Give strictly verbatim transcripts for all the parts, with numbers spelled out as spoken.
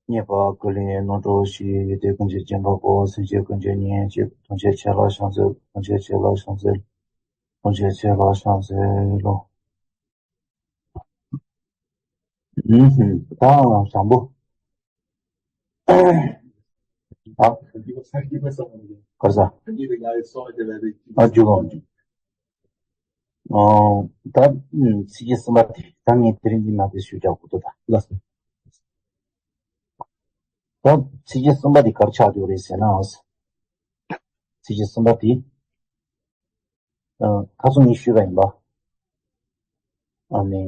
རྙེད་པ་ཀུན་ལས་རྣམ་གྲོལ་ཞི། ཡོན་ཏན་ཀུན་གྱི་རྗེས་འབྲང་པོ། སེམས་ཅན་ཀུན་གྱི་གཉེན་གཅིག་ཐམས་ཅད་མཁྱེན་པར་བྱང་མཛད། ཐམས་ཅད་མཁྱེན་པར་བྱང་མཛད། ཐམས་ཅད་མཁྱེན་པར་བྱང་མཛད་ལོ། ཨུམ་ཧུམ། ད་དང་པོ། ཨ། ག་རེ་ཟ། ཨ་རྒྱུ་གང་རྒྱུ། ཨོ། ད་ཚིགས་བཅད་གསུམ་པ་དེ་ད་ངས་དེ་རིང་འདི་ནང་དེ་ཞུ་རྒྱག་དགོས་འདུག་ད། ལགས་སོ། ད་ཚིགས་བཅད་གསུམ་པ་དེ་ག་རེ་ཆགས་ཡོད་རེད་ཟེར་ན། ཚིགས་བཅད་གསུམ་པ་དེ། ཨ། ཁ་སང་ངས་ཞུས་པ་ཡིན་པ། ཨ་ནི།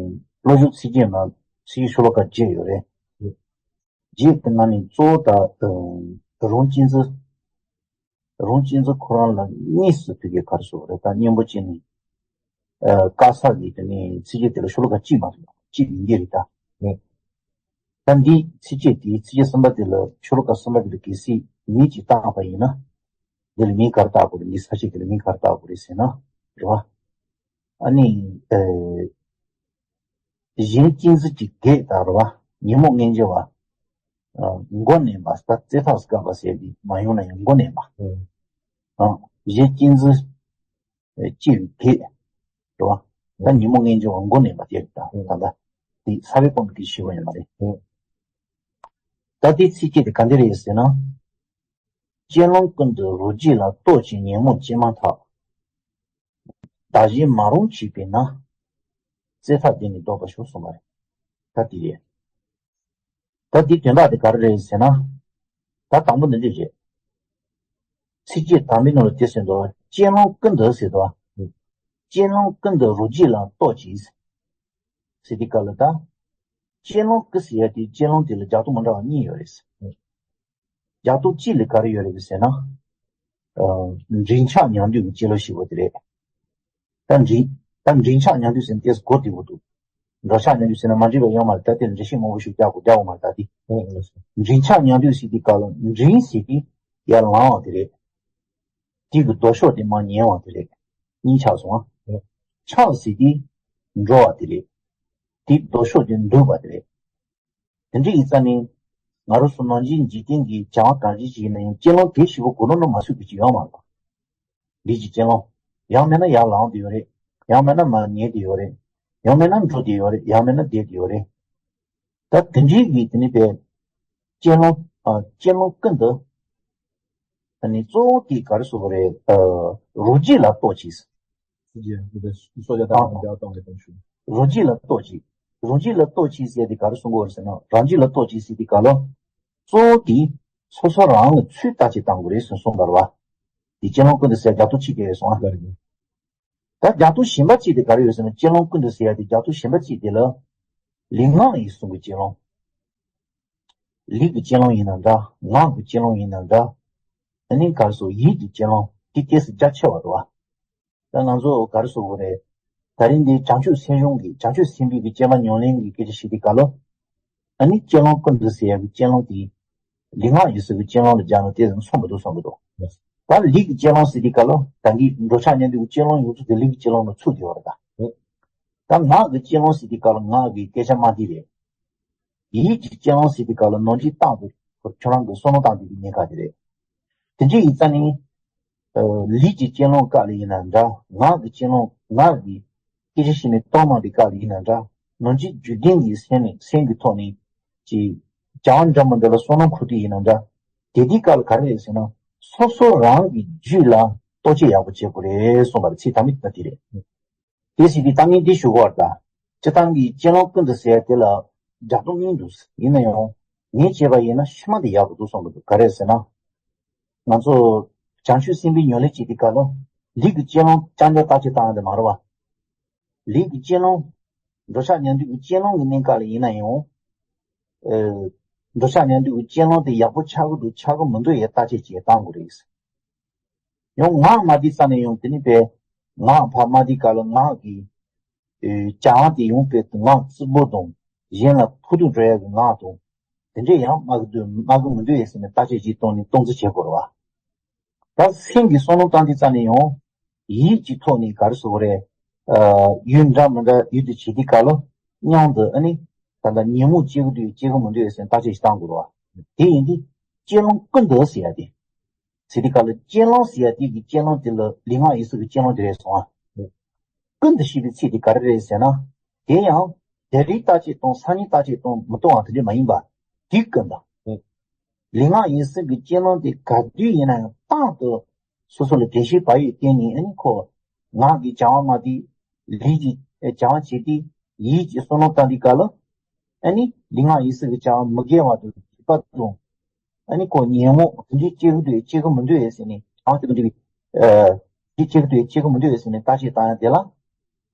བློ་སྦྱོང་ཚིགས་བཅད་ནང་ཚིགས་བཅད་ཤོ་ལོ་ཀ་བརྒྱད་ཡོད་རེད། བརྒྱད་དེ་ནང་ནས་གཙོ་བོ་ད། ཨ། རང་གཅེས་འཛིན། རང་གཅེས་འཛིན་ཁོ་རང་ལ་དངོས་སུ་དེ་གའི་ག་རེ་ཟེར་དགོས་རེད། ད་སྙིང་པོ་ཅན་ནི། ཨ། དཀར་གསལ་གྱི་དེ་ནས་ཚིགས་བཅད་དེ་ལ་ཤོ་ལོ་ཀ་གཅིག་མ་གཏོགས་གཅིག་ཡིན་གྱི་རེད་ད། ད་འདི་ཚིགས་བཅད་དེ་ཚིགས་བཅད་གསུམ་པ་དེ་ལ་ཤོ་ལོ་ཀ་གསུམ་པ་དེ་ལ་གལ་སྲིད་མིང་ཅིག་བཏགས་པ་ཡིན་ན། འདི་ལ་མིང་ག་རེ་བཏགས་དགོས་རེད། འདི་ས་བཅད་དེ་ལ་མིང་ག་རེ་བཏགས་དགོས་རེད་ཟེར་ན། རེད་བ། ཨ་ནི། ཨ། གཞན་གཅེས་འཛིན་གྱི་གེགས་དང་རེད་བ། ཉོན་མོངས་ངེས་འབྱུང་བ། ཨ། མགོ་མནན་པ། ད་རྩེ་ཐག་བཀག་པ་ཟེར་དེ་མ་ཡོང་ན་ཡང་མགོ་མནན་པ། ཨ། གཞན་གཅེས་འཛིན། ཨ། གཅེས་པའི་གེགས། རེད་བ། ད་ཉོན་མོངས་ངེས་འབྱུང་བ་མགོ་མནན་པ་དེ་རེད་ད། ད་ལྟ་དེ་ས་བོན་སྤངས་པའི་གེགས་ཞེས་པ་ཡོད་མ་རེད། ད་དེ་ཚིགས་བཅད་དེ་ག་འདྲ་རེད་ཟེར་ན། གཅེས་ལོང་ཀུན་ཏུ་རོ་རྗེ་ལ། ལྟོ་ཅན་ཉོན་མོངས་སྐྱེས་མ་ཐག་བདག་གཞན་མ་རུངས་བྱས་པས་ན། རྩེ་ཐག་འདི་ནི་བཟློག་པར་ཤོག་གསུངས་པ་རེད། ད་དེ་རེད། ད་དེའི་དོན་དག་དེ་ག་རེ་རེད་ཟེར་ན། ད་དང་པོ་འདི་འདྲས་རེད། ཚིགས་བཅད་དང་པོའི་ནང་ལ་དེ་ཟེར་འདུག་བ། གཅེས་ལོང་ཀུན་ཏུ་ཟེར་འདུག་བ། གཅེས་ལོང་ཀུན་ཏུ་རོ་རྗེ་ལ་ལྟོ་ཅན། ཟེར་དུས་སྐབས་ལ་ད། གཅེས་ལོང་ཀུན་ཟེར་ཡ་དེ་གཅེས་ལོང་དེ་ལ་རྒྱ་མཚོ་མི་འདྲ་བ་གཉིས་ཡོད་རེད། རྒྱ་མཚོ་གཅིག་ལ་ག་རེ་ཡོད་རེད་ཟེར་ན། ཨ། འདྲེན་ཆགས་ཉམས་རྒུད་ཀྱི་གཅེས་ལོང་ཞེས་པ་དེ་རེད། ད་འདྲེན། ད་འདྲེན་ཆགས་ཉམས་རྒུད་ཟེར་ན་ཏོག་ཙམ་གོ་བདེ་པོ་འདུག་འགྲོ་འཆག་ཉམས་རྒུད་ཟེར་ན་མ་འདྲེས་པ་ཡོད་མ་རེད། ད་དེ་འགྲེལ་བཤད་མང་པོ་ཞིག་རྒྱག་དགོས་རྒྱག་དགོས་མ་རེད་ད་དེ། འདྲེན་ཆགས་ཉམས་རྒུད་ཟེར་དུས་སྐབས་ལ་འདྲེན་ཟེར་དུས་ཡར་ལངས་པ་དེ་རེད། དེ་གི་ལྡོག་ཕྱོགས་དེ་མར་ཉལ་བ་དེ་རེད། གཉིས་ཆགས་སོང་ཨ། ཆགས་ཟེར་དུས་འགྲོ་བ་དེ་རེད། དེའི་ལྡོག་ཕྱོགས་དེ་འདུག་པ་དེ་རེད། དེ་འདྲ་ཡིན་ཙང་ནི། ང་རང་ཚོ་ནང་བཞིན་འཇིག་རྟེན་གྱི་བྱ་བ་གང་ཅི་ཞིག་ཡིན་ན་ཡང་གཅེས་ལོང་དེ་ཞེ་པོ་གོ་ནོར་ན་མ་སོད་པའི་ཅིག་ཡོད་མ་རེད། ལུས་ཀྱི་གཅེས་ལོང་། ཡང་མིན་ན་ཡར་ལངས་བསྡད་ཡོད་རེད། ཡང་མིན་ན་མར་ཉལ་བསྡད་ཡོད་རེད། ཡང་མིན་ན་འགྲོ་བསྡད་ཡོད་རེད། ཡང་མིན་ན་བསྡད་བསྡད་ཡོད་རེད། ད་དེ་འདྲའི་གི་དེ་ནི་པའི་གཅེས་ལོང་། ཨ། གཅེས་ལོང་ཀུན་ཏུ། ཨ་ནི་གཙོ་བོ་དེ་ག་རེ་ཟེར་དགོས་རེད། ཨ། རོ་རྗེ་ལ་ལྟོ་ཅན། རྗེ་འདི་སོ་སོ་ཡ་ད་ཨ། རང་རྒྱལ་གཏོང་གི་གཏོང་ཞུ། རོ་རྗེ་ལ་ལྟོ་ཅན། རོ་རྗེ་ལ་ལྟོ་ཅན་ཟེར་དེ་ག་རེ་གསུང་གི་ཡོད་རེད་ཟེར་ན། རང་རྒྱལ་ལ་ལྟོ་ཅན་ཟེར་དེ་ག་ལ། གཙོ་བོ་དེ་སོ་སོ་རང་གི་ཚུལ་བརྟག་དཔྱད་གཏང་དགོས་རེད་ཟེར་གསུངས་པ་རེད་བ། དེ་གཅེས་ལོང་ཀུན་ཏུ་ཟེར་རྒྱ་མཚོ་ཆེ་གེ་རེད་སོང་ཨ། ད་རྒྱ་མཚོ་གཞན་པ་གཅིག་དེ་ག་རེ་ཡོད་ཟེར་ན། གཅེས་ལོང་ཀུན་ཏུ་ཟེར་ཡ་དེ་རྒྱ་མཚོ་གཞན་པ་གཅིག་དེ་ལ། ལུས་ངག་ཡིད་གསུམ་གྱི་གཅེས་ལོང་། ལུས་ཀྱི་གཅེས་ལོང་ཡིན་ན་འདྲ། ངག་གི་གཅེས་ལོང་ཡིན་ན་འདྲ། ཨ་ནི་ག་རེ་ཟེར། ཡིད་ཀྱི་གཅེས་ལོང་དེ་ཏོག་ཙམ་རྒྱ་ཆེ་བ་རེད་བ། ད་ང་ཚོ་ག་རེ་ཟེར་དགོས་རེད། ད་རིང་འདི་བྱང་ཆུབ་སེམས་གཞུང་གི་བྱང་ཆུབ་སེམས་དཔའི་གི་སྤྱོད་པ་ཉམས་ལེན་གྱི་སྐད་ཆ་བཤད་དུས་སྐབས་ལ། ཨ་ནི་གཅེས་ལོང་ཀུན་ཏུ་ཟེར་ཡ་གི་གཅེས་ལོང་དེ། ལུས་ངག་ཡིད་གསུམ་གྱི་གཅེས་ལོང་ལ་སྦྱར་ན་དེ་ཙམ་མཚུངས་མི་འདུག་བསམ་གྱི་འདུག་ད་ལུས་ཀྱི་གཅེས་ལོང་ཟེར་དུས་སྐབས་ལ་ད་གིན་འགྲོ་འཆག་ཉལ་འདུག་གི་གཅེས་ལོང་ཡོངས་རྫོགས་དེ་ལུས་ཀྱི་གཅེས་ལོང་ལ་ཚུད་ཡོད་རེད་ད། ད་ངག་གི་གཅེས་ལོང་ཟེར་དུས་སྐབས་ལ་ངག་གི་སྐད་ཆ་སྨྲ་དེ་རེད། ཡིད་ཀྱི་གཅེས་ལོང་ཟེར་དུས་སྐབས་ལ་ནོར་འཁྲུལ་བཏང་དུས་ཁྱོད་རང་གི་བསམ་བློ་བཏང་དུས་ཀྱི་གནད་འགག་དེ་རེད། དེ་འདྲ་ཡིན་ཙང་ནི། ཨ། ལུས་ཀྱི་གཅེས་ལོང་སྐབས་ལ་ཡིན་ན་འདྲ། ངག་གི་གཅེས་ལོང་། ངག་གི་སྐད་ཆ་བཤད་ནས་གཏམ་གནང་བའི་སྐབས་ལ་ཡིན་ན་འདྲ། ནོར་འཁྲུལ་རྒྱུད་ལྡན་གྱི་སེམས་ནས་སེམས་ཀྱི་ཐོག་ནས་ཀྱི་བྱ་བ་འདྲ་མི་འདྲ་ལ་བསམ་བློ་འཁོར་དུས་ཡིན་ན་འདྲ། དེ་དུས་སྐབས་ལ་ག་རེ་རེད་ཟེར་ན། སོ་སོ་རང་གི་རྒྱུད་ལ་བརྟག་དཔྱད་ཡག་པོ་བྱེད་དགོས་རེད་གསུངས་པ་རེད། ཚིག་དང་པོ་དེ་རེད། དེ་ཟེར་དུས་ད་ངས་འདི་ཞུ་དགོས་པ་རེད་ད། སྤྱིར་བཏང་གི་གཅེས་ལོང་ཀུན་ཏུ་ཟེར་ཡ་དེ་ལ་རྒྱག་སྡོམ་གཉིས་འདུག་ཡིན་ན་ཡང་། ངས་བྱས་པ་ཡིན་ན་ཕྱི་མ་དེ་ཡག་པོ་འདུག་བསམ་གྱི་འདུག་ག་རེ་ཟེར་ན། ང་ཚོ་བྱང་ཆུབ་སེམས་དཔའི་ཉམས་ལེན་བྱེད་དུས་སྐབས་ལ། ལུས་ཀྱི་གཅེས་ལོང་རྐྱང་རྐྱང་བརྟག་དཔྱད་བཏང་ཡ་དེ་མ་རེད་བ། ལུས་ཀྱི་གཅེས་ལོང་། འགྲོ་འཆག་ཉལ་འདུག་གི་གཅེས་ལོང་གི་གནས་སྐབས་ལ་ཡིན་ན་ཡང་། ཨ། འགྲོ་འཆག་ཉལ་འདུག་གི་གཅེས་ལོང་དེ་ཡག་པོ་ཆགས་ཀྱི་འདུག་ཆགས་ཀྱི་མི་འདུག་ཡ་བརྟག་དཔྱད་བྱས་བཏང་དགོས་རེད། ཡང་ངག་སྨྲ་དུས་ཙམ་ནས་ཡང་དེ་ནི་པས། ངག་ཕར་སྨྲ་དུས་སྐབས་ལ་ངག་གི། ཨེ། བྱ་བ་དེ་ཡང་པས་ངག་རྩུབ་པོ་དང་། གཞན་ལ་ཕོག་ཐུག་འགྲོ་ཡ་གི་ངག་དང་། དེ་འདྲས་ཡང་སྨྲ་གི་འདུག་སྨྲ་གི་མི་འདུག་ཡ་ཟེར་ནས་བརྟག་དཔྱད་ཅིག་བཏང་ནས་སྟངས་འཛིན་བྱེད་དགོས་རེད་བ། ད་སེམས་ཀྱི་བསམ་བློ་བཏང་དུས་ཙམ་ནས་ཡང་། ཡིད་ཀྱི་ཐོག་ནས་ག་རེ་ཟེར་དགོས་རེད། ཨ། ཡུལ་འདྲ་མི་འདྲ་ཡུལ་དུ་བྱེད་དུས་སྐབས་ལ། མཉམ་དུ་ཨ་ནི། ད་ལྟ་ཉོན་མོངས་སྐྱེ་གི་འདུག་སྐྱེ་གི་མི་འདུག་ཟེར་བརྟག་དཔྱད་ཞིག་བཏང་དགོས་རེད་ དེ་ཡིན་དུས་གཅེར་ལོང་ཀུན་ཏུ་ཟེར་ཡ་དེ། ཟེར་དུས་སྐབས་ལ་གཅེར་ལོང་ཟེར་ཡ་དེ་གི་གཅེར་ལོང་དེ་ལ་ལུས་ངག་ཡིད་གསུམ་གྱི་གཅེར་ལོང་དེ་རེད་སོང་ཨ། ཀུན་ཏུ་ཞེས་པའི་ཚིག་དེ་ག་རེ་རེད་ཟེར་ན། དེ་ཡང་དེ་རིང་བརྟག་དཔྱད་གཏོང་སང་ཉིན་བརྟག་དཔྱད་གཏོང་མི་གཏོང་བ་དེ་འདྲ་མ་ཡིན་པ། དེ་ཀུན་ཏུ། ལུས་ངག་ཡིད་གསུམ་གྱི་གཅེར་ལོང་དེ་ག་དུས་ཡིན་ན་ཡང་རྟག་ཏུ་སོ་སོ་ལ་དྲན་ཤེས་བག་ཡོད་བསྟེན་ནས། ཨ་ནི་ཁོ་ངག་གིས་སྦྱང་བ་མ་དེ་ལུས་ཀྱིས་སྦྱང་བ་བྱེད་དེ། ཡིད་ཀྱིས་བསམ་བློ་བཏང་དུས་སྐབས་ལ། ཨ་ནི་ལུས་ངག་ཡིད་གསུམ་གྱི་སྦྱང་བ་མི་དགེ་བ་དང་སྡིག་པ་དང་། ཨ་ནི་ཁོ་ཉོན་མོངས་དེ་འདྲའི་སྐྱེ་གི་འདུག་སྐྱེ་གི་མི་འདུག་ཟེར་ནས། སྦྱང་དེ་འདྲའི་ཨ་དེ་སྐྱེ་གི་འདུག་སྐྱེ་གི་མི་འདུག་ཟེར་ནས་བརྟག་དཔྱད་བཏང་ཡ་དེ་ལ་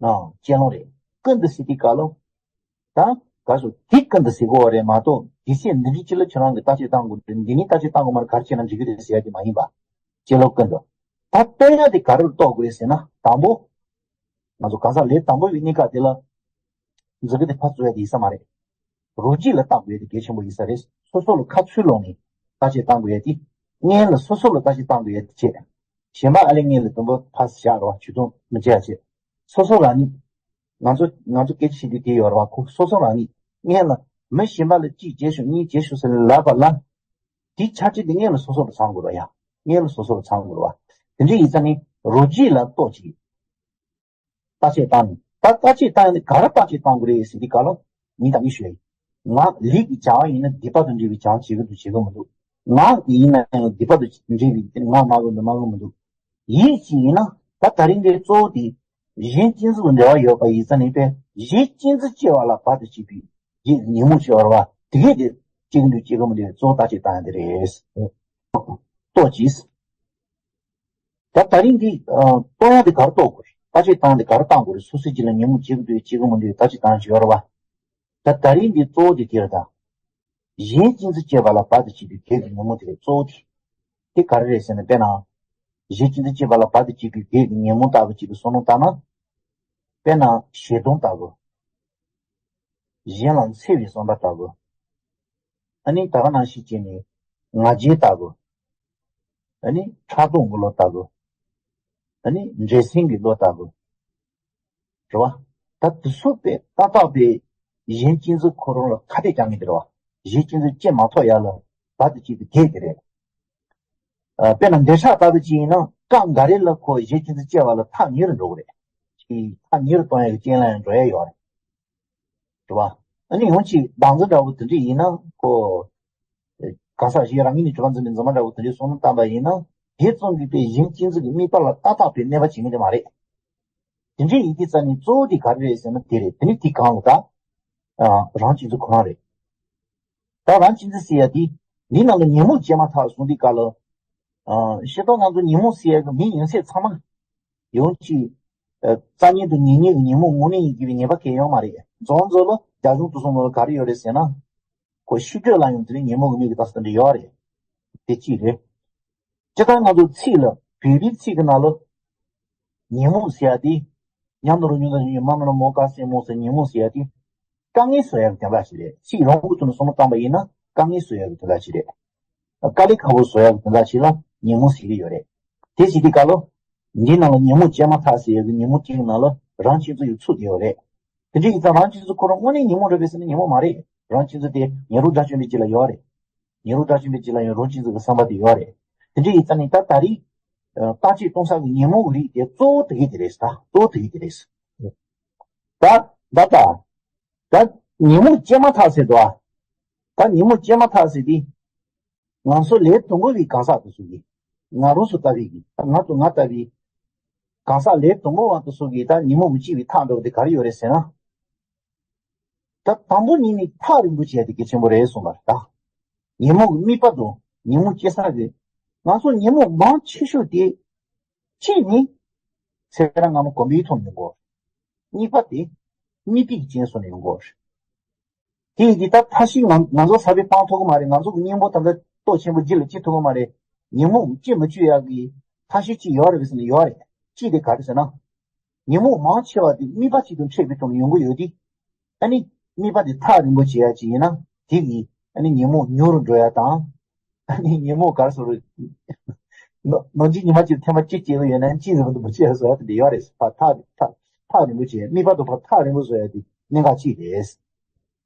ཨ་གཅེར་ལོང་རེད། ཀུན་ཏུ་ཟེར་དུས་སྐབས་ལ། ད་ག་སོ་དེ་ཀུན་ཏུ་ཟེར་དགོས་པ་རེད་མ་གཏོགས། དེ་ཚེ་འདི་འདྲའི་ཅི་ལ་ཁྱེད་རང་གིས་བརྟག་དཔྱད་བཏང་དགོས་རེད། འདི་ནས་བརྟག་དཔྱད་བཏང་དགོས་མ་རེད། ག་རེ་བྱས་ན་འགྲིག་གི་རེད་ཟེར་ཡ་དེ་མ་ཡིན་པ། གཅེར་ལོང་ཀུན་ཏུ། ད་སྟོན་ཡ་དེ་ག་རེ་ལ་རྟོགས་དགོས་རེད་ཟེར་ན། དང་པོ། ང་ཚོ་གང་ཟག་ལས་དང་པོ་བའི་གནས་སྐབས་དེ་ལ་མཛུབ་གུ་དེ་ཕར་བཙུགས་ཡ་དེ་ཡིན་ས་མ་རེད། རོ་གཅིག་ལ་བརྟག་དགོས་ཡ་དེ་གལ་ཆེན་པོ་ཡིན་ས་རེད། སོ་སོ་ལ་ཁ་ཚུར་ལོག་ནས་བརྟག་དཔྱད་བཏང་དགོས་ཡ་དེ། སྔོན་ལ་སོ་སོ་ལ་བརྟག་དཔྱད་བཏང་དགོས་ཡ་དེ་བྱས། གཞན་པ་ཨ་ལས་སྔོན་ལ་དུམ་བུ་ཕར་བཞག་རོགས། ཇུས་གཏོགས་མི་བྱེད་ཡ་བྱས། སོ་སོ་རང་ཉིད། ང་ཚོ་ང་ཚོ་སྐད་ཆ་བཤད་དུས་དེ་ཡོད་རེད་བ། ཁོ་སོ་སོ་རང་ཉིད་སྔོན་ལ་མི་གཞན་པ་ལ་གཅིག་བྱས་ཤོག་གཉིས་བྱས་ཤོག་ཟེར་ནས་ལབ་པ་ལ། དེའི་ཆ་རྐྱེན་དེ་སྔོན་ལ་སོ་སོ་ལ་ཚང་དགོས་རེད་ཡ། སྔོན་ལ་སོ་སོ་ལ་ཚང་དགོས་རེད་བ། དེ་འདྲ་ཡིན་ཙང་ནི་རོ་གཅིག་ལ་ལྟོས་ཅིག་བརྟག་དཔྱད་བཏང་ནས། ད་བརྟག་དཔྱད་བཏང་ཡ་ནི་ག་རེ་བརྟག་དཔྱད་བཏང་དགོས་རེད་ཟེར་དུས་སྐབས་ལ། ངས་ད་གིན་ཞུས་ཡ་ཡིན། ང་ལུས་ཀྱི་བྱ་བ་ཡིན་ན་སྡིག་པ་དང་འབྲེལ་བའི་བྱ་བ་བྱེད་ཀྱི་འདུག་བྱེད་ཀྱི་མི་འདུག་ངག་གི་ཡིན་ན་ཡང་སྡིག་པ་དང་འབྲེལ་བའི་ངག་སྨྲ་གི་འདུག་སྨྲ་གི་མི་འདུག་ཡིད་ཀྱི་ཡིན་ན་ད་ད་རིང་འདིར་གཙོ་བོ་དེ་གཞན་གཅེས་འཛིན་དང་འབྲེལ་བ་ཡོད་པ་ཡིན་ཙང་ནི། དཔེ་གཞན་གཅེས་འཛིན་སྐྱེ་བ་ལ་བར་དུ་གཅོད་པའི་ཡིད་ཉོན་མོངས་སྐྱེ་བ་རེད་བ། དེ་གས་དེ་གཅིག་འདུག་གཅིག་གི་མི་འདུག་གཙོ་བོ་བརྟག་དཔྱད་བཏང་ཡ་དེ་རེད། ལྟོས་ཅིག་ད་ད་རིང་འདི་ལྟོས་ཡ་དེ་ག་རེ་ལྟོས་དགོས་རེད། བརྟག་དཔྱད་བཏང་དེ་ག་རེ་བཏང་དགོས་རེད། སོ་སོའི་རྒྱུད་ལ་ཉོན་མོངས་སྐྱེ་གི་འདུག་སྐྱེ་གི་མི་འདུག་བརྟག་དཔྱད་བཏང་བྱས་ཡོད་རེད་བ། ད་ད་རིང་འདི་གཙོ་བོ་དེ་དེ་རེད་ད། གཞན་གཅེས་འཛིན་སྐྱེ་བ་ལ་བར་དུ་གཅོད་པའི་གེགས་ཀྱི་ཉོན་མོངས་དེ་རེད། གཙོ་བོ་དེ། དེ་ག་རེ་རེད་ཟེར་ན། དཔེར་ན། གཞན་གཅེས་འཛིན་སྐྱེ་བ་ལ་བར་དུ་གཅོད་པའི་གེགས་ཀྱི་ཉོན་མོངས་ལྟ་བུ་གཅིག་གི་བསམ་བློ་བཏང་ན། དཔེར་ན་ཞེ་སྡང་ལྟ་བུ། གཞན་ལ་འཚེ་བའི་བསམ་པ་ལྟ་བུ། ཨ་ནི་ད་ག་ནང་བཞིན་བྱས་ནས་ང་རྒྱལ་ལྟ་བུ། ཨ་ནི་ཕྲག་དོག་དགུ་ལོག་ལྟ་བུ། ཨ་ནི་འདྲེ་སེམས་ཀྱི་བློ་ལྟ་བུ། རེད་བ། ད་དེ་ཚོ་དཔེ་ཏག་ཏག་དཔེ་གཞན་གཅེས་འཛིན་ཁོ་རང་ལ་ཁ་གཏད་རྒྱག་མཁན་དེ་རེད་བ། གཞན་གཅེས་འཛིན་སྐྱེ་མ་ཐུབ་ཡ་ལ་བར་དུ་གཅོད་པའི་གེགས་དེ་རེད། ཨ། དཔེར་ན་འདོད་ཆགས་ལྟ་བུ་ཅིག་ཡིན་ན་སྐབས་འགའ་རེ་ལ་ཁོ་གཞན་གཅེས་འཛིན་སྐྱེ་བ་ལ་ཐག་ཉེ་རུ་འགྲོ་གི་རེད། ཅིག་ཐག་ཉེ་རུ་གཏོང་ཡ་གི་རྐྱེན་ལ་ཡང་འགྲོ་ཡ་ཡོད་རེད། རེད་བ། ཨ་ནི་ཡང་ཅིག་བདག་འཛིན་འདྲ་བོ་དེ་འདྲ་ཡིན་ན་ཁོ། གང་ཟག་གཞན་རང་ཉིད་ནས་གྲུབ་པ་འཛིན་པའི་འཛིན་མ་འདྲ་བོ་དེ་འདྲའི་བསམ་བློ་བཏང་པ་ཡིན་ན། དེ་ཙམ་གྱིས་དཔེ་གཞན་གཅེས་འཛིན་གྱི་དམིགས་པ་ལ་ཏག་ཏག་དཔེ་གནོད་པ་བྱེད་མཁན་དེ་མ་རེད། དེ་འདྲའི་ཡིན་དུས་ཙང་ནས་གཙོ་བོ་དེ་ག་རེ་རེད་ཟེར་ན་དེ་རེད། དེ་ནི་དེ་གང་ལ་ད། ཨ། རང་གཅེས་འཛིན་ཁོ་རང་རེད། ད་རང་གཅེས་འཛིན་ཟེར་ཡ་དེ། འདི་ནང་ལ་ཉོན་མོངས་སྐྱེས་མ་ཐག་སོང་དུས་སྐབས་ལ། ཨ། ཤེས་རྟོགས་ང་ཚོ་ཉོན་མོངས་ཟེར་ཡ་གི་མིང་ཡོད་ཚད་ཚང་མ། ཡང་ཅིག་ཨ། རྩ་ཉིད་དུ་ཉེ་ཉེ་གི་ཉོན་མོངས་དངོས་གནས་ཡིན་དགོས་པའི་ངེས་པ་གང་ཡང་ཡོད་མ་རེད། རྫོང་ཚོ་ལ་རྒྱ་གཞུང་དུ་སོང་ལ་ག་རེ་ཡོད་རེད་ཟེར་ན། ཁོ་ཤེས་འདོད་ལ་ཡང་དེ་ནི་ཉོན་མོངས་ཀྱི་མིང་གི་རྟགས་དེ་འདྲ་ཡོད་རེད། དེ་གཅིག་རེད། སྤྱིར་བཏང་ང་ཚོ་ཚིག་ལ་བོད་པའི་ཚིག་གི་ནང་ལ། ཉོན་མོངས་ཟེར་ཡ་དེ། ཉམས་དང་རོ་སྙོམས་དང་སྙོམས་མ་མེད་ན་མོ་ག་སེ་མོ་ཟེར། ཉོན་མོངས་ཟེར་ཡ་དེ། དཀའ་ངལ་བཟོ་ཡ་གི་དོན་དག་ཞིག་རེད། ཚིག་རང་གི་ཐོག་ནས་བསམ་བློ་བཏང་པ་ཡིན་ན་དཀའ་ངལ་བཟོ་ཡ་གི་དོན་དག་ཞིག་རེད། དཀའ་ལས་ཁག་པོ་བཟོ་ཡ་གི་དོན་དག་ཞིག་ལ་ཉོན་མོངས་ཟེར་གྱི་ཡོད་རེད། དེ་ཟེར་དུས་སྐབས་ལ། འདི་ནང་ལ་ཉོན་མོངས་སྐྱེས་མ་ཐག་ཟེར་ཡ་གི་ཉོན་མོངས་སྐྱེས་ཀྱི་ནང་ལ་རང་གཅེས་འཛིན་ཡོད་ཚུད་དེ་ཡོད་རེད། དེ་འདྲ་ཡིན་ཙང་རང་གཅེས་འཛིན་ཁོ་རང་དངོས་གནས་ཉོན་མོངས་རེད་པས་ཟེར་ན་ཉོན་མོངས་མ་རེད། རང་གཅེས་འཛིན་དེ་ཉོན་རུང་དགྲ་བཅོམ་པའི་རྗེས་ལ་ཡོད་རེད། ཉོན་རུང་དགྲ་བཅོམ་པའི་རྗེས་ལ་ཡང་རང་གཅེས་འཛིན་གྱི་བསམ་པ་དེ་ཡོད་རེད། དེ་འདྲ་ཡིན་ཙང་ནི་ད་ད་རེས། ཨ། བརྟག་དཔྱད་གཏོང་ས་གི་ཉོན་མོངས་ཀྱི་རིགས་དེ་གཙོ་བོ་དེ་གི་དེ་རེད། ད་གཙོ་བོ་དེ་གི་དེ་རེད། ད་ད་ད། ད་ཉོན་མོངས་སྐྱེས་མ་ཐག་ཟེར་དོ། ད་ཉོན་མོངས་སྐྱེས་མ་ཐག་ཟེར་དེ། ང་ཚོ་ལས་དང་པོ་བའི་གང་ཟག་དེ་ཚོ་གིས། ང་རང་ཚོ་ལྟ་བུའི་གི། ང་དང་ང་ལྟ་བུའི་གང་ཟག་ལས་དང་པོ་བ་དེ་ཚོ་གིས་ད་ཉོན་མོངས་མི་སྐྱེ་བའི་ཐབས་འདྲ་བོ་དེ་ག་རེ་ཡོད་རེད་ཟེར་ན། ད་དང་པོ་ཉིད་ནས་ཐག་རིང་པོ་བྱས་ཏེ་གལ་ཆེན་པོ་རེད་གསུངས་པ་རེད་ད། ཉོན་མོངས་ཀྱི་དམིགས་པ་དང་ཉོན་མོངས་སྐྱེ་ས་གི། ང་ཚོ་ཉོན་མོངས་མང་ཆེ་ཤོས་དེ། གཅིག་ནི། ཚེ་རབས་སྔ་མ་གོམས་པའི་ཐོག་ནས་ཡོང་གི་ཡོད་རེད། གཉིས་པ་དེ། གཉིས་པའི་རྐྱེན་སོགས་ནས་ཡོང་གི་ཡོད་རེད། དེ་ཡིན་དུས་ད་ཐབས་ཤེས་ང་ང་ཚོ་ཟབ་པའི་སྤང་ཐུབ་ཀྱི་མ་རེད། ང་ཚོ་གི་སྙིང་པོ་ད་ལྟ་སྟོབས་ཆེན་པོ་རྒྱུད་ལ་སྐྱེ་ཐུབ་ཀྱི་མ་རེད། ཉོན་མོངས་སྐྱེ་མི་བཅུག་ཡག་གི་ཐབས་ཤེས་ཅིག་ཡོད་རེད་པས་ཟེར་ན་ཡོད་རེད། ཅིག་དེ་ག་རེ་ཟེར་ན། ཉོན་མོངས་མང་ཆེ་བ་དེ་དམིགས་པ་གཅིག་ཏུ་འཕྲད་པའི་ཐོག་ནས་ཡོང་གི་ཡོད་དེ། ཨ་ནི་དམིགས་པ་དེ་ཐག་རིང་པོ་བྱེད་ཡ་ཅིག་ཡིན་ན་དེ་གིས་ཨ་ནི་ཉོན་མོངས་ཉུང་རུ་འགྲོ་ཡ་དང་། ཨ་ནི་ཉོན་མོངས་ག་རེ་ཟེར་རུང་། ནོ་ནོར་གྱི་ཉི་མ་གཅིག་ཐེངས་མ་གཅིག་སྐྱེ་གི་ཡོད་ན་གཅིག་རིང་པོ་དུ་མ་བྱེད་ཡ་བཟོ་ཡ་དེ་འདྲ་ཡོད་རེད། ཕར་ཐག་ཐག་ཐག་རིང་པོ་བྱེད་ཡ། དམིགས་པ་དུ་ཕར་ཐག་རིང་པོ་བཟོ་ཡ་དེ་གནད་འགག་གཅིག་རེད།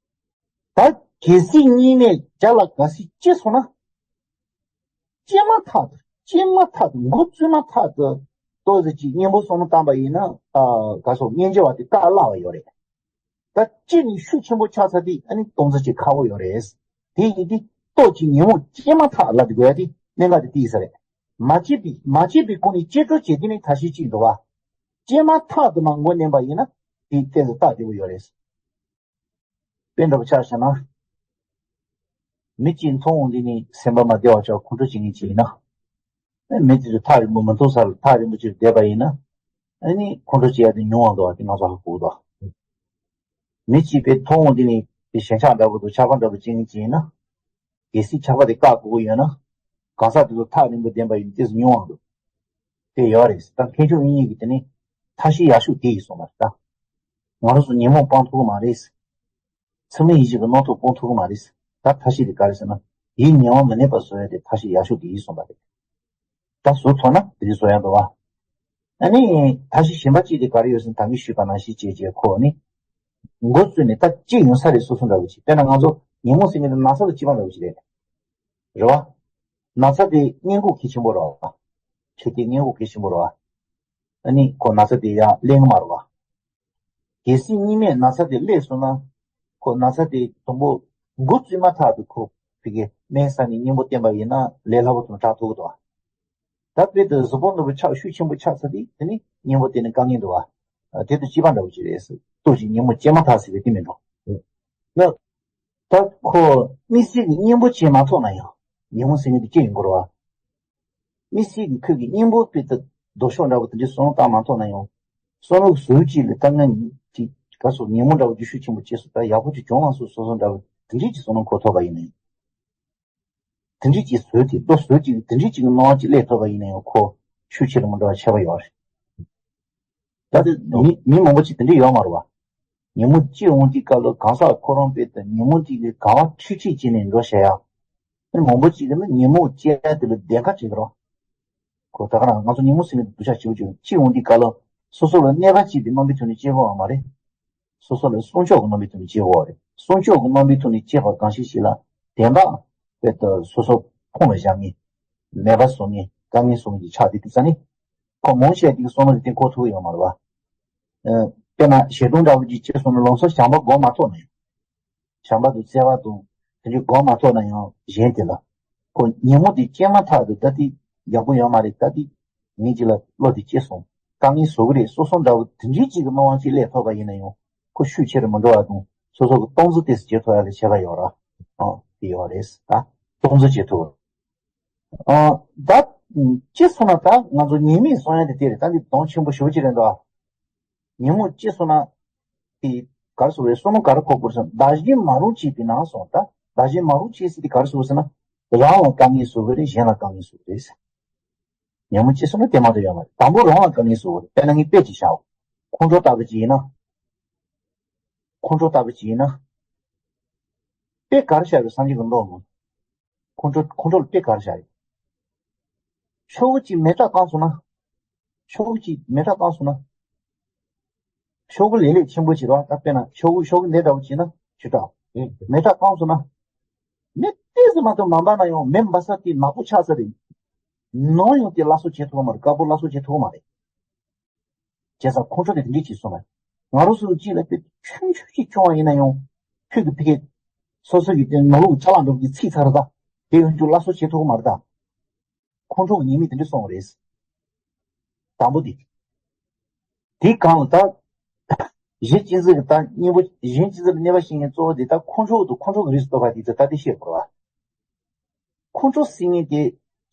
ད་གལ་སྲིད་གཉིས་མེད་བརྒྱ་ལ་གལ་སྲིད་སྐྱེས་སོང་ན། སྐྱེས་མ་ཐག་ཏུ་སྐྱེས་མ་ཐག་ཏུ་འགོ་བཙུགས་མ་ཐག་ཏུ་ཏོག་ཙམ་ཅིག་གཉེན་པོ་བསམ་བློ་བཏང་པ་ཡིན་ན་ཨ་ག་སོགས་གཉེན་སྐྱེ་བ་དེ་བཀག་སླ་བ་ཡོད་རེད། ད་སྐྱེས་ནས་ཤུགས་ཆེན་པོ་ཆགས་ཚར་དུས་ཨ་ནི་སྟོང་ཚོ་ཅིག་ཁག་པོ་ཡོད་རེད། དེ་ཡིན་དུས་ཏོག་ཅིག་ཉིན་མོ་སྐྱེས་མ་ཐག་ལབ་དགོས་ཡ་དེ་གནད་འགག་དེ་ཏོག་ཙམ་རེད། མ་སྐྱེས་པའི་མ་སྐྱེས་པའི་སྒོ་ནས་སྐྱེ་འགྲོ་བྱེད་དུས་ནི་ཐ་ཤི་གཅིག་འདུག་བ། སྐྱེས་མ་ཐག་ཏུ་མ་འགོ་ནན་པ་ཡིན་ན་དེ་ཏོག་ཙམ་སྟབས་བདེ་པོ་ཡོད་རེད། དཔེ་འདྲ་པོ་ཆ་བཞག་ན། མི་གཅིག་མཐོང་འོང་དུས་ནི་སེམས་པ་མ་བདེ་བ་ཆགས་ཁོང་ཁྲོ་བྱེད་མཁན་ཅིག་ཡིན་ན། མི་དེ་ཚོ་ཐག་རིང་པོ་མི་མཐོང་ས་ལ་ཐག་རིང་པོ་ཅིག་བསྡད་པ་ཡིན་ན། ཨ་ནི་ཁོང་ཁྲོ་བྱེད་ཡ་དེ་ཉུང་བ་འདུག་བ་དེ་ང་ཚོ་ཧ་གོ་གི་འདུག་མི་གཅིག་དཔེ་མཐོང་འོང་དུས་ནི་དེ་ཞེན་ཆགས་འདྲ་པོ་འདུག་ཆགས་པ་འདྲ་པོ་བྱེད་མཁན་ཅིག་ཡིན་ན། གལ་སྲིད་ཆགས་པ་དེ་བཀག་དགོས་ཀྱི་ཡོད་ན། གང་ཟག་དེ་ཚོ་ཐག་རིང་པོ་བསྡད་པ་ཡིན་ན་ཏོག་ཙམ་ཉུང་བ་འདུག་དེ་ཡོད་རེད། ད་མཁས་མཆོག་དབྱིག་གཉེན་གྱིས་དེ་ནི་ཐབས་ཤེས་ཡག་ཤོས་དེ་ཡིན་གསུངས་པ་རེད་ད། ང་རང་ཚོ་ཉོན་མོངས་སྤང་ཐུབ་ཀྱི་མ་རེད། ཚད་མེད་ཡིད་བཞིན་གྱི་རྣམ་རྟོག་སྤོང་ཐུབ་ཀྱི་མ་རེད། ད་ཐབས་ཤེས་དེ་ག་རེ་ཟེར་ན། ཡིད་ངལ་བ་མི་གནས་པ་བཟོ་ཡ་དེ་ཐབས་ཤེས་ཡག་ཤོས་དེ་ཡིན་གསུངས་པ་རེད། ད་བཟོ་ཐུབ་ན་དེ་རིགས་བཟོ་ཡ་འདུག་བ། ཨ་ནི་ཐབས་ཤེས་གཞན་པ་གཅིག་དེ་ག་རེ་ཡོད་ཟེར་ན་ད་གིན་ཞུས་པ་ནང་བཞིན་བྱས་བྱས་ཁོ་ནི། འགོ་བཙུགས་ནས་ད་སྐྱེ་ཡོང་ས་རེད་སོ་སོ་འདྲ་བོ་ཅིག་དཔེར་ན་ང་ཚོ་ཉིན་མོ་ཟེར་མཁན་དེ་ན་ཚ་དང་གཅིག་པ་འདྲ་བོ་ཅིག་རེད། རེད་བ། ན་ཚ་དེ་སྔས་འགོག་གལ་ཆེན་པོ་རེད་བ། ཆེ་དེ་སྔས་འགོག་གལ་ཆེན་པོ་རེད་བ། ཨ་ནི་ཁོ་ན་ཚ་དེ་ཡར་སླེབས་ཀྱི་མ་རེད་བ། གལ་སྲིད་གཉིས་མེད་ན་ཚ་དེ་སླེབས་སོང་ན། ཁོ་ན་ཚ་དེ་དང་པོ་འགོ་བཙུགས་མ་ཐག་ཏུ་ཁོ་ཕ་གིར་སྨན་ཟ་ནས་གཉེན་པོ་བསྟེན་པ་ཡིན་ན་ལས་སླ་པོ་དང་དྲག་ཐུབ་ཀྱི་འདུག་བ། ད་དཔེ་དེ་གཟུགས་པོ་ནོར་བུ་ཆགས་ཤུགས་ཆེན་པོ་ཆགས་ཚར་དུས་དེ་ནི་གཉེན་པོ་བསྟེན་ནས་དཀའ་ངལ་འདུག་བ། དེ་དང་གཅིག་པ་འདྲ་བོ་ཅིག་རེད་ཟེར། ལྟོས་ཤིག་ཉིན་མོ་སྐྱེས་མ་ཐག་ཟེར་བའི་དེ་མིན་འགྲོ། ན། ད་ཁོ་དམིགས་བསལ་གྱི་གཉེན་པོ་བྱས་མ་ཐུབ་ན་ཡང་ཉིན་མོ་ཟེར་མཁན་དེ་སྐྱེ་ཡོང་གི་རེད་བ། དམིགས་བསལ་གྱི་ཁོས་ཀྱི་གཉེན་པོ་དཔེ་ལྟ་ལྡོག་ཕྱོགས་འདྲ་བོ་དེ་འདྲའི་བསམ་བློ་བཏང་མ་ཐུབ་ན་ཡང་། བསམ་བློ་ཟུར་གཅིག་ལ་ལྟ་ངན་གྱི་ག་སོགས་ཉིན་མོ་འདྲ་བོ་རྒྱུ་ཤུགས་ཆེན་པོ་སྐྱེས་སོང་ད་ཡག་པོ་ཅིག་བྱུང་མ་སོང་བསམ་བསམ་འདྲ་བོ་དེ་འདྲའི་ཅིག་བསམ་བློ་འཁོར་ཐུབ་པ་ཡིན་ན་ཡང་། དེ་འདྲའི་ཅིག་ཟུར་གཅིག་ལྟོ་ཟུར་གཅིག་དེ་འདྲའི་ཅིག་གི་སྣང་བ་ཅིག་སླེབས་ཐུབ་པ་ཡིན་ན་ཡང་ཁོ་ཤུགས་ཆེ་རུ་མི་འགྲོ་བ་ཁྱད་པར་ཡོད་རེད། ད་དེ་མི་མི་མང་པོ་ཅིག་དེ་འདྲ་ཡོད་མ་རེད་བ། ཉིན་མོ་སྐྱེ་འོང་དུས་སྐབས་ལ་གང་ཟག་ཁོ་རང་དཔེ་དང་ཉིན་མོ་གཅིག་གི་ག་བ་ཁྲིག་ཁྲིག་བྱས་ནས་འགྲོ་བྱ་ཡ། མི་མང་པོ་ཅིག་གིས་ནི་ཉིན་མོ་སྐྱེ་ཡ་དེ་ལ་བདེན་ཁ་བྱེད་ཀྱི་རེད། ཁོ་ད་ག་རང་ང་ཚོ་ཉིན་མོ་ཟེར་ནས་སྡུག་ཅག་བྱེད་འོང་དུས་སྐབས་ལ་སོ་སོ་ལ་གནོད་པ་བྱེད་པའི་རྣམ་པའི་ཐོག་ནས་སྐྱེ་དགོས་པ་མ་རེད། སོ་སོ་ལ་སྲུང་སྐྱོབ་ཀྱི་རྣམ་པའི་ཐོག་ནས་སྐྱེ་དགོས་པ་རེད། སྲུང་སྐྱོབ་ཀྱི་རྣམ་པའི་ཐོག་ནས་སྐྱེས་པ་གང་ཞིག་ཞིག་ལ་དེ་འདྲ་དཔེ་དུ་སོ་སོ་ཕུང་ལ་བཞག་མཁན། མེད་པ་བཟོ་མཁན་དཀའ་ངལ་བཟོ་མཁན་གྱི་ཆགས་དེ་དེ་ས་ནི། ཁོ་མང་ཆེ་དེ་གི་བསམ་བློ་དེ་འཁོར་ཐུབ་ཀྱི་ཡོད་མ་རེད་བ། ཨ། དཔེར་ན་ཞེ་སྡང་འདྲ་བོ་ཅིག་སྐྱེས་སོང་ན་ལམ་སང་བྱམས་པ་སྒོམ་མ་ཐུབ་ན་ཡང་། བྱམས་པ་དང་བརྩེ་བ་དང་དེ་འདྲའི་སྒོམ་མ་ཐུབ་ན་ཡང་གཞན་དེ་ལ། ཁོ་ཉིན་མོ་དེ་སྐྱེས་མ་ཐག་ཏུ་ད་དེ་ཡག་པོ་ཡོད་མ་རེད། ད་དེ་ངེད་ཅིག་ལ་བློ་དེ་སྐྱེས་སོང་། དཀའ་ངལ་བཟོ་གི་རེད་སོ་སོ་འདྲ་བོ་དེ་འདྲའི་ཅིག་གི་སྣང་བ་ཅིག་སླེབས་ཐུབ་པ་ཡིན་ན་ཡང་ཁོ་ཤུགས་ཆེ་རུ་མི་འགྲོ་བ་དང་སོ་སོ་གི་སྟངས་འཛིན་དེ་སུ་བྱེད་ཐུབ་ཡ་ལ་ཁྱད་པར་ཡོད་ར། ཨ། དེ་ཡོད་རེད་ད། སྟངས་འཛིན་བྱེད་ཐུབ། ཨ། ད། སྤྱིར་སོང་ན་ད་ང་ཚོ་ཉེས་དམིགས་སོང་ཡ་དེ་དེ་རེད། ད་འདི་དོན་ཆེན་པོ་ཞེ་པོ་ཅིག་རེད་འདུག་ཉིན་མོ་སྤྱིར་སོང་ན། དེ་ག་རེ་ཟེར་བས་བསམ་བློ་ག་རེ་འཁོར་དགོས་ཟེར་ན་བདག་གཞན་མ་རུངས་བྱས་པའི་ནང་སོང་ད། བདག་གཞན་མ་རུངས་བྱས་ཟེར་དེ་ག་རེ་ཟེར་བས་ཟེར་ན། རང་ལ་དཀའ་ངལ་བཟོ་གི་རེད་གཞན་ལ་དཀའ་ངལ་བཟོ་གི་རེད་ཟེར། ཉིན་མོ་སྤྱིར་སོང་ན་དེ་མ་གཏོགས་ཡོད་མ་རེད། དང་པོ་རང་ལ་དཀའ་ངལ་བཟོ་གི་རེད། དཔེར་ན་ངས་དཔེ་ཅིག་བཞག་འོ། ཁོང་ཁྲོ་ལྟ་བུ་ཅིག་ཡིན་ན། ཁོང་ཁྲོ་ལྟ་བུ་ཅིག་ཡིན་ན། དཔེ་ག་རེ་བཞག་རེད་སངས་རྒྱས་ཀྱི་མདོ་ནང་། ཁོང་ཁྲོ་ཁོང་ཁྲོ་ལ་དཔེ་ག་རེ་བཞག་རེད། ཤོག་བུ་གཅིག་མེ་སྲེག་བཏང་སོང་ན། ཤོག་བུ་གཅིག་མེ་སྲེག་བཏང་སོང་ན། ཤོག་བུ་ལེབ་ལེབ་ཆེན་པོ་ཅིག་རེད་བ། ད་དཔེར་ན་ཤོག་བུ་ཤོག་བུ་འདི་འདྲ་བོ་བྱས་ན་ཞེ་དྲག་མེ་སྲེག་བཏང་སོང་ན། མེ་ཏོག་ཙམ་མ་གཏོགས་མ་འབར་ན་ཡང་མེ་འབར་ས་དེ་ནག་པོ་ཆགས་ས་རེད། ནམ་ཡང་དེ་སླར་གསོ་བྱེད་ཐུབ་ཀྱི་མ་རེད། དཀར་པོ་སླར་གསོ་བྱེད་ཐུབ་ཀྱི་མ་རེད། བྱས་ཙང་ཁོང་ཁྲོ་དེ་དེ་འདྲས་ཅིག་སོང་བས། ང་རང་ཚོ་གཅིག་ལ་དཔེ་ཆུང་ཆུང་ཅིག་བྱུང་བ་ཡིན་ན་ཡང་། ཁྱོད་ཀྱི་ཕ་གིར། སོ་སོ་ཡི་དེ་ནང་ལོགས་ཅ་ལག་འདྲ་པོ་ཅིག་ཚིག་ཚར་ད། དེ་ཡང་ཁྱོད་སླར་གསོ་བྱེད་ཐུབ་ཀྱི་མ་རེད་ད། ཁོང་ཁྲོ་གི་ཉེས་དམིགས་དེ་འདྲས་སོང་བ་རེད། དང་པོ་དེ། དེའི་སྒང་ལ་ད། གཞི་གཅན་གཟན་གྱི་ད་གཉེན་པོ་གཞན་གཅན་གཟན་ལ་གནོད་པ་བྱེད་མཁན་གཙོ་བོ་དེ་ད་ཁོང་ཁྲོ་དང་ཁོང་ཁྲོ་གི་རིགས་སུ་གཏོགས་པ་དེ་ད་ད་དེ་བཤད་དགོས་རེད་བ། ཁོང་ཁྲོ་ཟེར་མཁན་དེ་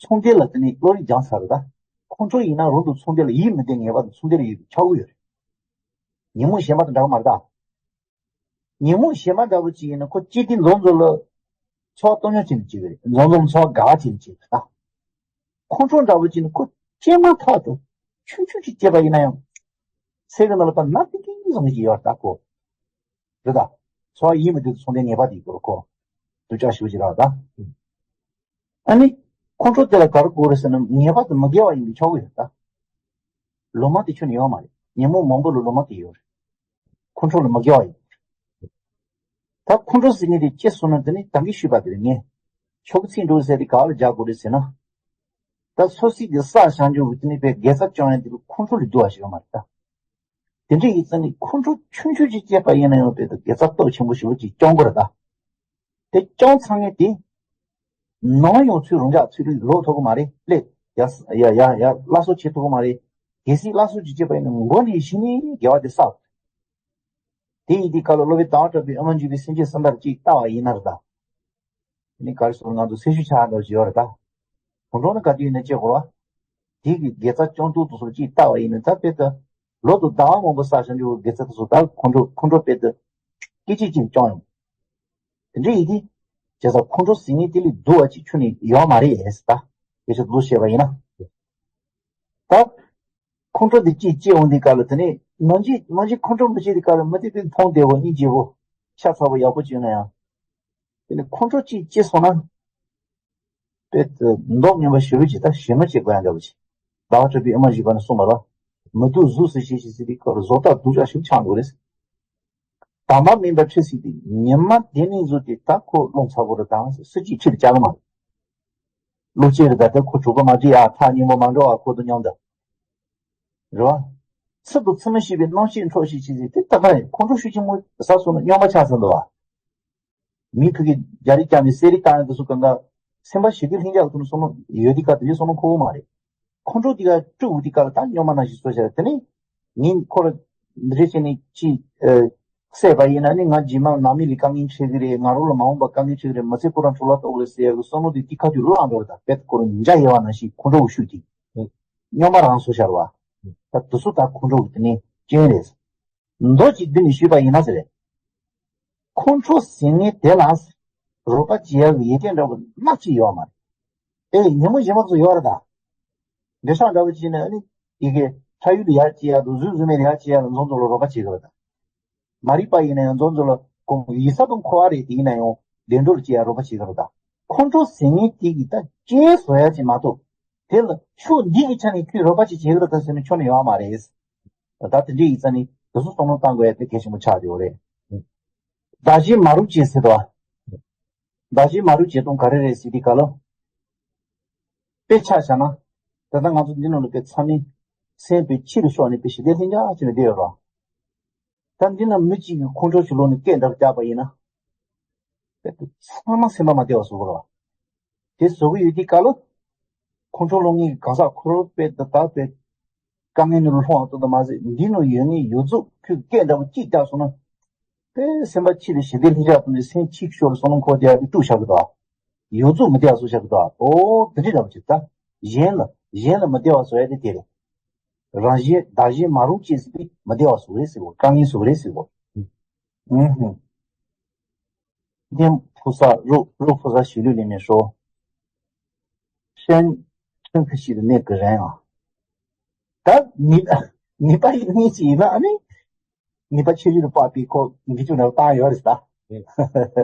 ཚོང་སྡེ་ལ་དེ་ནས་བློ་རིག་སྦྱངས་ཚར་རེད་ད། ཁོང་ཁྲོ་ཡིན་ན་རང་དང་ཚོང་སྡེ་ལ་ཡིད་མི་བདེ་ངེས་པ་དང་ཚོང་སྡེ་ལ་ཡིད་ཆགས་ཀྱི་ཡོད་རེད། ཉིན་མོ་གཞན་པ་དང་འདྲ་གི་མ་རེད་ད། ཉིན་མོ་གཞན་པ་འདྲ་པོ་ཅིག་ཡིན་ན་ཁོ་སྐྱེ་དུས་མཚམས་མཚམས་ལ་ཚོར་བ་སྟོང་ཉོག་བྱེད་མི་བྱེད་པ་རེད། མཚམས་མཚམས་ཚོར་བ་དགའ་བ་བྱེད་མི་བྱེད་པ་རེད་ད། ཁོང་ཁྲོ་འདྲ་པོ་ཅིག་ནི་ཁོ་སྐྱེས་མ་ཐག་ཏུ་ཆུང་ཆུང་ཅིག་སྐྱེས་པ་ཡིན་ན་ཡང་། ཚེ་གི་ནང་ལ་ཕར་ན་ཏིག་ཏིག་བཟང་ཞིག་ཡོད་ད་ཁོ། རེད་ད། ཚོར་བ་ཡིད་མི་བདེ་དུ་ཚོང་དེ་ངེས་པ་དེ་དགོས་ཁོ། སྡུག་ཅག་ཞེ་པོ་ཅིག་རག་ད། ཨ་ནི། ཁོང་ཁྲོ་དེ་ལ་ག་རེ་དགོས་རེད་ཟེར་ན་ངེས་པར་དུ་མི་དགེ་བ་ཡིན་པའི་ཆགས་ཀྱི་ཡོད་ད། ལོ་མ་དེ་ཁྱོན་ནས་ཡོད་མ་རེད། ཉིན་མོ་མང་པོ་ལ་ལོ་མ་དེ་ཡོད་རེད། ཁོང་ཁྲོ་ལ་མི་དགེ་བ་ཡིན། ད་ཁོང་ཁྲོ་ཟེར་མཁན་དེ་སྐྱེས་སོང་ན་དེ་ནི་ད་གིན་ཞུས་པ་དེ་རེད། ངས་ཆོ་ག་ཚིག་འགྲོ་ཟེར་དེ་ག་ལ་རྒྱག་དགོས་རེད་ཟེར་ན། ད་སོ་སོའི་གི་ས་ཞང་ཇོ་གི་དེ་ནི་པའི་དགེ་རྩ་སྐྱོང་ཡ་དེ་ཁོང་ཁྲོ་ལས་སྡུག་པ་ཞིག་ཡོད་མ་རེད་ད། དེ་འདྲ་ཡིན་ཙང་ནི་ཁོང་ཁྲོ་ཆུང་ཆུང་ཅིག་སྐྱེས་པ་ཡིན་ན་ཡང་དཔེ་དེ་དགེ་རྩ་སྟོབས་ཆེན་པོ་ཞེ་པོ་ཅིག་སྐྱོང་དགོས་རེད་ད། དེ་སྐྱོང་ཚར་མཁན་དེ། ནང་ཡོང་ཚུལ་རང་འཇགས་ཚུལ་ལོག་ཐུབ་ཀྱི་མ་རེད། སླེབས་ཡ་ཡ་ཡ་ཡ་སླར་གསོ་བྱེད་ཐུབ་ཀྱི་མ་རེད། གལ་སྲིད་སླར་གསོ་ཅིག་བྱེད་པ་ཡིན་ན་མགོ་ནས་གཞི་ནས་དགེ་བ་དེ་བསགས། དེ་ཡིན་དུས་སྐབས་ལ་སློབ་དཔོན་ཟླ་བ་གྲགས་པས་ཨ་མ་འཇུག་པའི་སེམས་ཅན་གསུམ་པར་ཅིག་ལྟ་བ་ཡིན་ན་རེད་ད། དེ་ནི་ག་རེ་ཟེར་ང་ཚོ་སེམས་ཤུགས་ཆག་འདྲ་ཞིག་ཡོད་རེད་ད། ཁོང་ཁྲོ་ནི་ག་དུས་ཡིན་ན་སྐྱེ་དགོས་རེད་བ། དེ་གི་དགེ་རྩ་སྐྱོང་ཐུབ་ཏུ་སོགས་ཅིག་ལྟ་བ་ཡིན་ན་ད་དཔེ་ད། ལོ་དུ་ཟླ་བ་མང་པོ་བསགས་བཞག་རྒྱུ་དགེ་རྩ་དེ་ཚོ་ད་ཁོང་ཁྲོ་ཁོང་ཁྲོ་དཔེ་ད། སྐད་ཅིག་ཅིག་སྐྱོང་ཡོང་། དེ་འདྲ་ཡིན་དུས། བྱས་ཙང་ཁོང་ཁྲོ་ཟེར་མཁན་དེ་ལས་སྡུག་པ་ཅིག་ཁྱོན་ནས་ཡོད་མ་རེད་ཟེར་ད། སྐད་ཆ་ལོ་བཤད་པ་ཡིན་ན། ད། ཁོང་ཁྲོ་འདི་ཅིག་སྐྱེ་འོང་དུས་སྐབས་ལ་དེ་ནས་ནང་ཆོས་ནང་ཆོས་ཁོང་ཁྲོ་མི་སྐྱེ་དུས་སྐབས་ལ་མི་དེ་དཔེ་མཐོང་བདེ་བོ་སྙིང་རྗེ་བོ། ཤ་ཚ་བོ་ཡག་པོ་བྱུང་ན་ཡང་། དེ་ནས་ཁོང་ཁྲོ་ཅིག་སྐྱེ་སོང་ན། དཔེ་དེ་མདོག་ངན་པ་ཞེ་པོ་ཅིག་ད་ཞེ་མ་སྐྱེ་དགོས་ཡ་འདྲ་བོ་ཅིག་ཟླ་བ་གྲགས་པས་ཨ་མ་བཞི་པ་ནས་གསུངས་པ་ལ། མི་སྡུག་གཟུགས་སུ་བྱེད་ཅིག་ཟེར་དུས་སྐབས་ལ་བཟོ་ལྟ་སྡུག་ཅག་ཞིག་ཆགས་འགྲོ་རེད། དང་པ་མིན་པར་ཁྲི་སྲིད་དེ་ཉི་མ་དེ་ནས་བཟོས་ཏེ་ད་ཁོ་རླུང་ཚ་པོ་རེད་དང་སྲིད་ཀྱི་ཁྲིར་བཅག་གི་མ་རེད། གློ་ཅན་རེད་ད་དེ་ཁོ་གྲོད་ཁོག་མ་བྲི་ཡ་ཐག་ཉེ་པོ་མ་འགྲོ་བ་ཁོ་དང་མཉམ་དུ། རེད་བ། ཚུལ་དང་ཚུལ་མིན་ཤེས་པའི་རྣམ་ཤེས་འཕྲོག་ཤེས་བྱེད་ཅིག་དེ་ད་ག་ཡིན་ཁོང་ཁྲོ་ཤུགས་ཆེན་པོ་ཟ་སོང་ན་སྨྱོན་པ་ཆགས་ཟིན་འདུག་བ། མི་ཕ་གི་རྒྱ་རིགས་ཀྱང་མི་སེ་རིགས་བཏང་ཡ་དེ་ཚོ་གང་ག་སེམས་པ་ཞི་བདེ་ལྷིང་འཇགས་ཐོག་ནས་སོང་ན་ཡོད་དེ་ག་དེ་ལས་སོང་ན་ཁོ་བོ་མ་རེད། ཁོང་ཁྲོ་དེ་ག་དཀྲུག་དེ་ག་ལ་ད་སྨྱོན་པ་ནང་བཞིན་བཟོ་བྱ་དེ་ནི་ངས་ཁོ་ལ་འདི་འདྲ་བྱས་ནས་ཅི་བསད་པ་ཡིན་ན་ནི་ང་རྗེས་མ་ནང་མི་ལ་དཀའ་ངལ་འཕྲད་ཀྱི་རེད། ང་རང་ལ་མ་འོངས་པ་དཀའ་ངལ་འཕྲད་ཀྱི་རེད། མི་ཚེ་ཁོ་རང་འཕྲོ་བརླག་གཏོང་གི་རེད་ཟེར་ཡ་གི་བསམ་བློ་དེ་དེ་ཁ་ཐུག་རང་འགྲོ་རེད། ད་དཔེ་ཁོ་རང་འཇའ་ཡལ་བ་ནང་བཞིན་ཁོང་ཁྲོ་གི་ཤུགས་ཀྱིས་སྨྱོན་པ་རང་བཟོ་བྱ་རེད་བ། ད་དེ་ཚོ་ད་ཁོང་ཁྲོ་གི་དེ་ནི་རྐྱེན་རེད། མདོ་ཅིག་བསྡུས་ནས་ཞུས་པ་ཡིན་ན་ཟེར། ཁོང་ཁྲོ་ཟེར་མཁན་དེ་ལ་རོགས་པ་བྱེད་ཡག་གི་ཡོན་ཏན་འདྲ་པོ་སྣ་གཅིག་ཡོད་མ་རེད། ཨེ་ཉིན་མོ་ཉི་མ་ཚོ་ཡོད་རེད་ད། འདྲེ་ཤག་འདྲ་པོ་བྱས་ནས་ཨ་ནི་ཡི་གེ་ཁྲ་ཡུལ་ལ་ཡར་སྐྱེལ་ཡག་དང་གཟུགས་གཟུགས་མེད་ལ་ཡར་སྐྱེལ་ཡག་ལ་མཚོན་ཚུལ་ལ་རོགས་པ་བྱེད་ཀྱི་རེད་ད། མ་རིག་པ་ཡིན་ན་ཡང་མཚོན་ཚུལ་ལ་ཁོང་ཡིག་ཚགས་དང་འཁོར་བ་རེད་དེ་ཡིན་ན་ཡང་བདེ་འགྲོ་ལ་སྐྱེལ་ཡག་རོགས་པ་བྱེད་ཀྱི་རེད་ད། ཁོང་ཁྲོ་ཟེར་མཁན་དེ་གི་ད་རྐྱེན་བཟོ་ཡག་ཅིག་མ་གཏོགས། དེ་ལ་ཕྱོགས་འདི་གི་ཆ་ནས་ཁོས་རོགས་པ་ཅིག་བྱེད་ཀྱི་རེད་ད་ཟེར་ནས་ཁྱོན་ནས་ཡོད་མ་རེད། ད་དེ་འདྲའི་ཡིག་ཚང་ནི་དེ་ཚོ་བསམ་བློ་བཏང་དགོས་ཡ་དེ་གལ་ཆེན་པོ་ཆགས་ཡོད་རེད། བདག་གཞན་མ་རུངས་བྱེད་ཟེར་དོ། བདག་གཞན་མ་རུངས་བྱེད་སྟངས་ག་རེ་རེད་ཟེར་དུས་ག་ལ། དཔེ་ཆ་བཞག་ན། ད་ལྟ་ང་ཚོ་འདི་ནང་ལ་དཔེ་ཚང་མས་སེམས་དཔེ་ཕྱི་ལ་ཕྱོགས་ནས་དཔེ་ཞི་བདེ་ལྷིང་འཇགས་བྱས་ནས་བསྡད་ཡོད་རེད། ད་འདི་ན་མི་གཅིག་གིས་ཁོང་ཁྲོ་ཞིག་ལོག་ནས་སྐད་འདྲ་རྒྱག་པ་ཡིན་ན། དཔེ་དེ་ཚང་མ་སེམས་པ་མ་བདེ་བ་བཟོ་གི་རེད། དེ་བཟོ་གི་ཡོད་དུས་སྐབས་ལ། ཁོང་ཁྲོ་སློང་མཁན་གྱི་གང་ཟག་ཁོ་རང་དཔེ་དེ་དག་དཔེ་དཀའ་ངལ་ནང་ལ་ལྷུང་བ་ཙམ་དུ་མ་ཟད་འདི་ནང་ཡོད་མཁན་ཡོངས་རྫོགས་ཁོས་སྐད་འདྲ་པོ་གཅིག་རྒྱག་སོང་ན། དཔེ་སེམས་པ་ཕྱི་ལ་ཞི་བདེ་ལྷིང་འཇགས་ཐོག་ནས་སེམས་ཕྱི་ཤོར་སོང་ན་ཁོ་དེ་ཡང་དཀྲུག་བཞག་གི་འདུག་ཡོངས་རྫོགས་མི་བདེ་བ་བཟོ་བཞག་གི་འདུག་འོ་དེ་འདྲ་འདྲ་པོ་ཅིག་ད། གཞན་ལ་གཞན་ལ་མི་བདེ་བ་བཟོ་ཡ་དེ་དེ་རེད། རང་གཞན་བདག་གཞན་མ་རུངས་ཅེས་ཟེར་དུས་མི་བདེ་བ་བཟོ་རེད་ཟེར་བ་དཀའ་ངལ་བཟོ་རེད་ཟེར་བ། ཨུ་ཧུ། ལྡན་ཕུག་ས་རུ་རུ་ཕུག་ས་ཞི་ལུས་ལས་མེད་ཧྲོ། ཧྲན་ཧྲན་ཁ་ཤི་རུ་གནས་ཀྱི་རན་ཨ། ད་ནི་ནི་པ་ཡི་གནས་ཅི་ཡིན་ན་ཨ་ནི། ནི་པ་ཆེ་ཡུལ་དུ་པགས་པའི་ཁོ་འདི་ཚོ་ནང་བཏང་ཡོད་རེད་ད།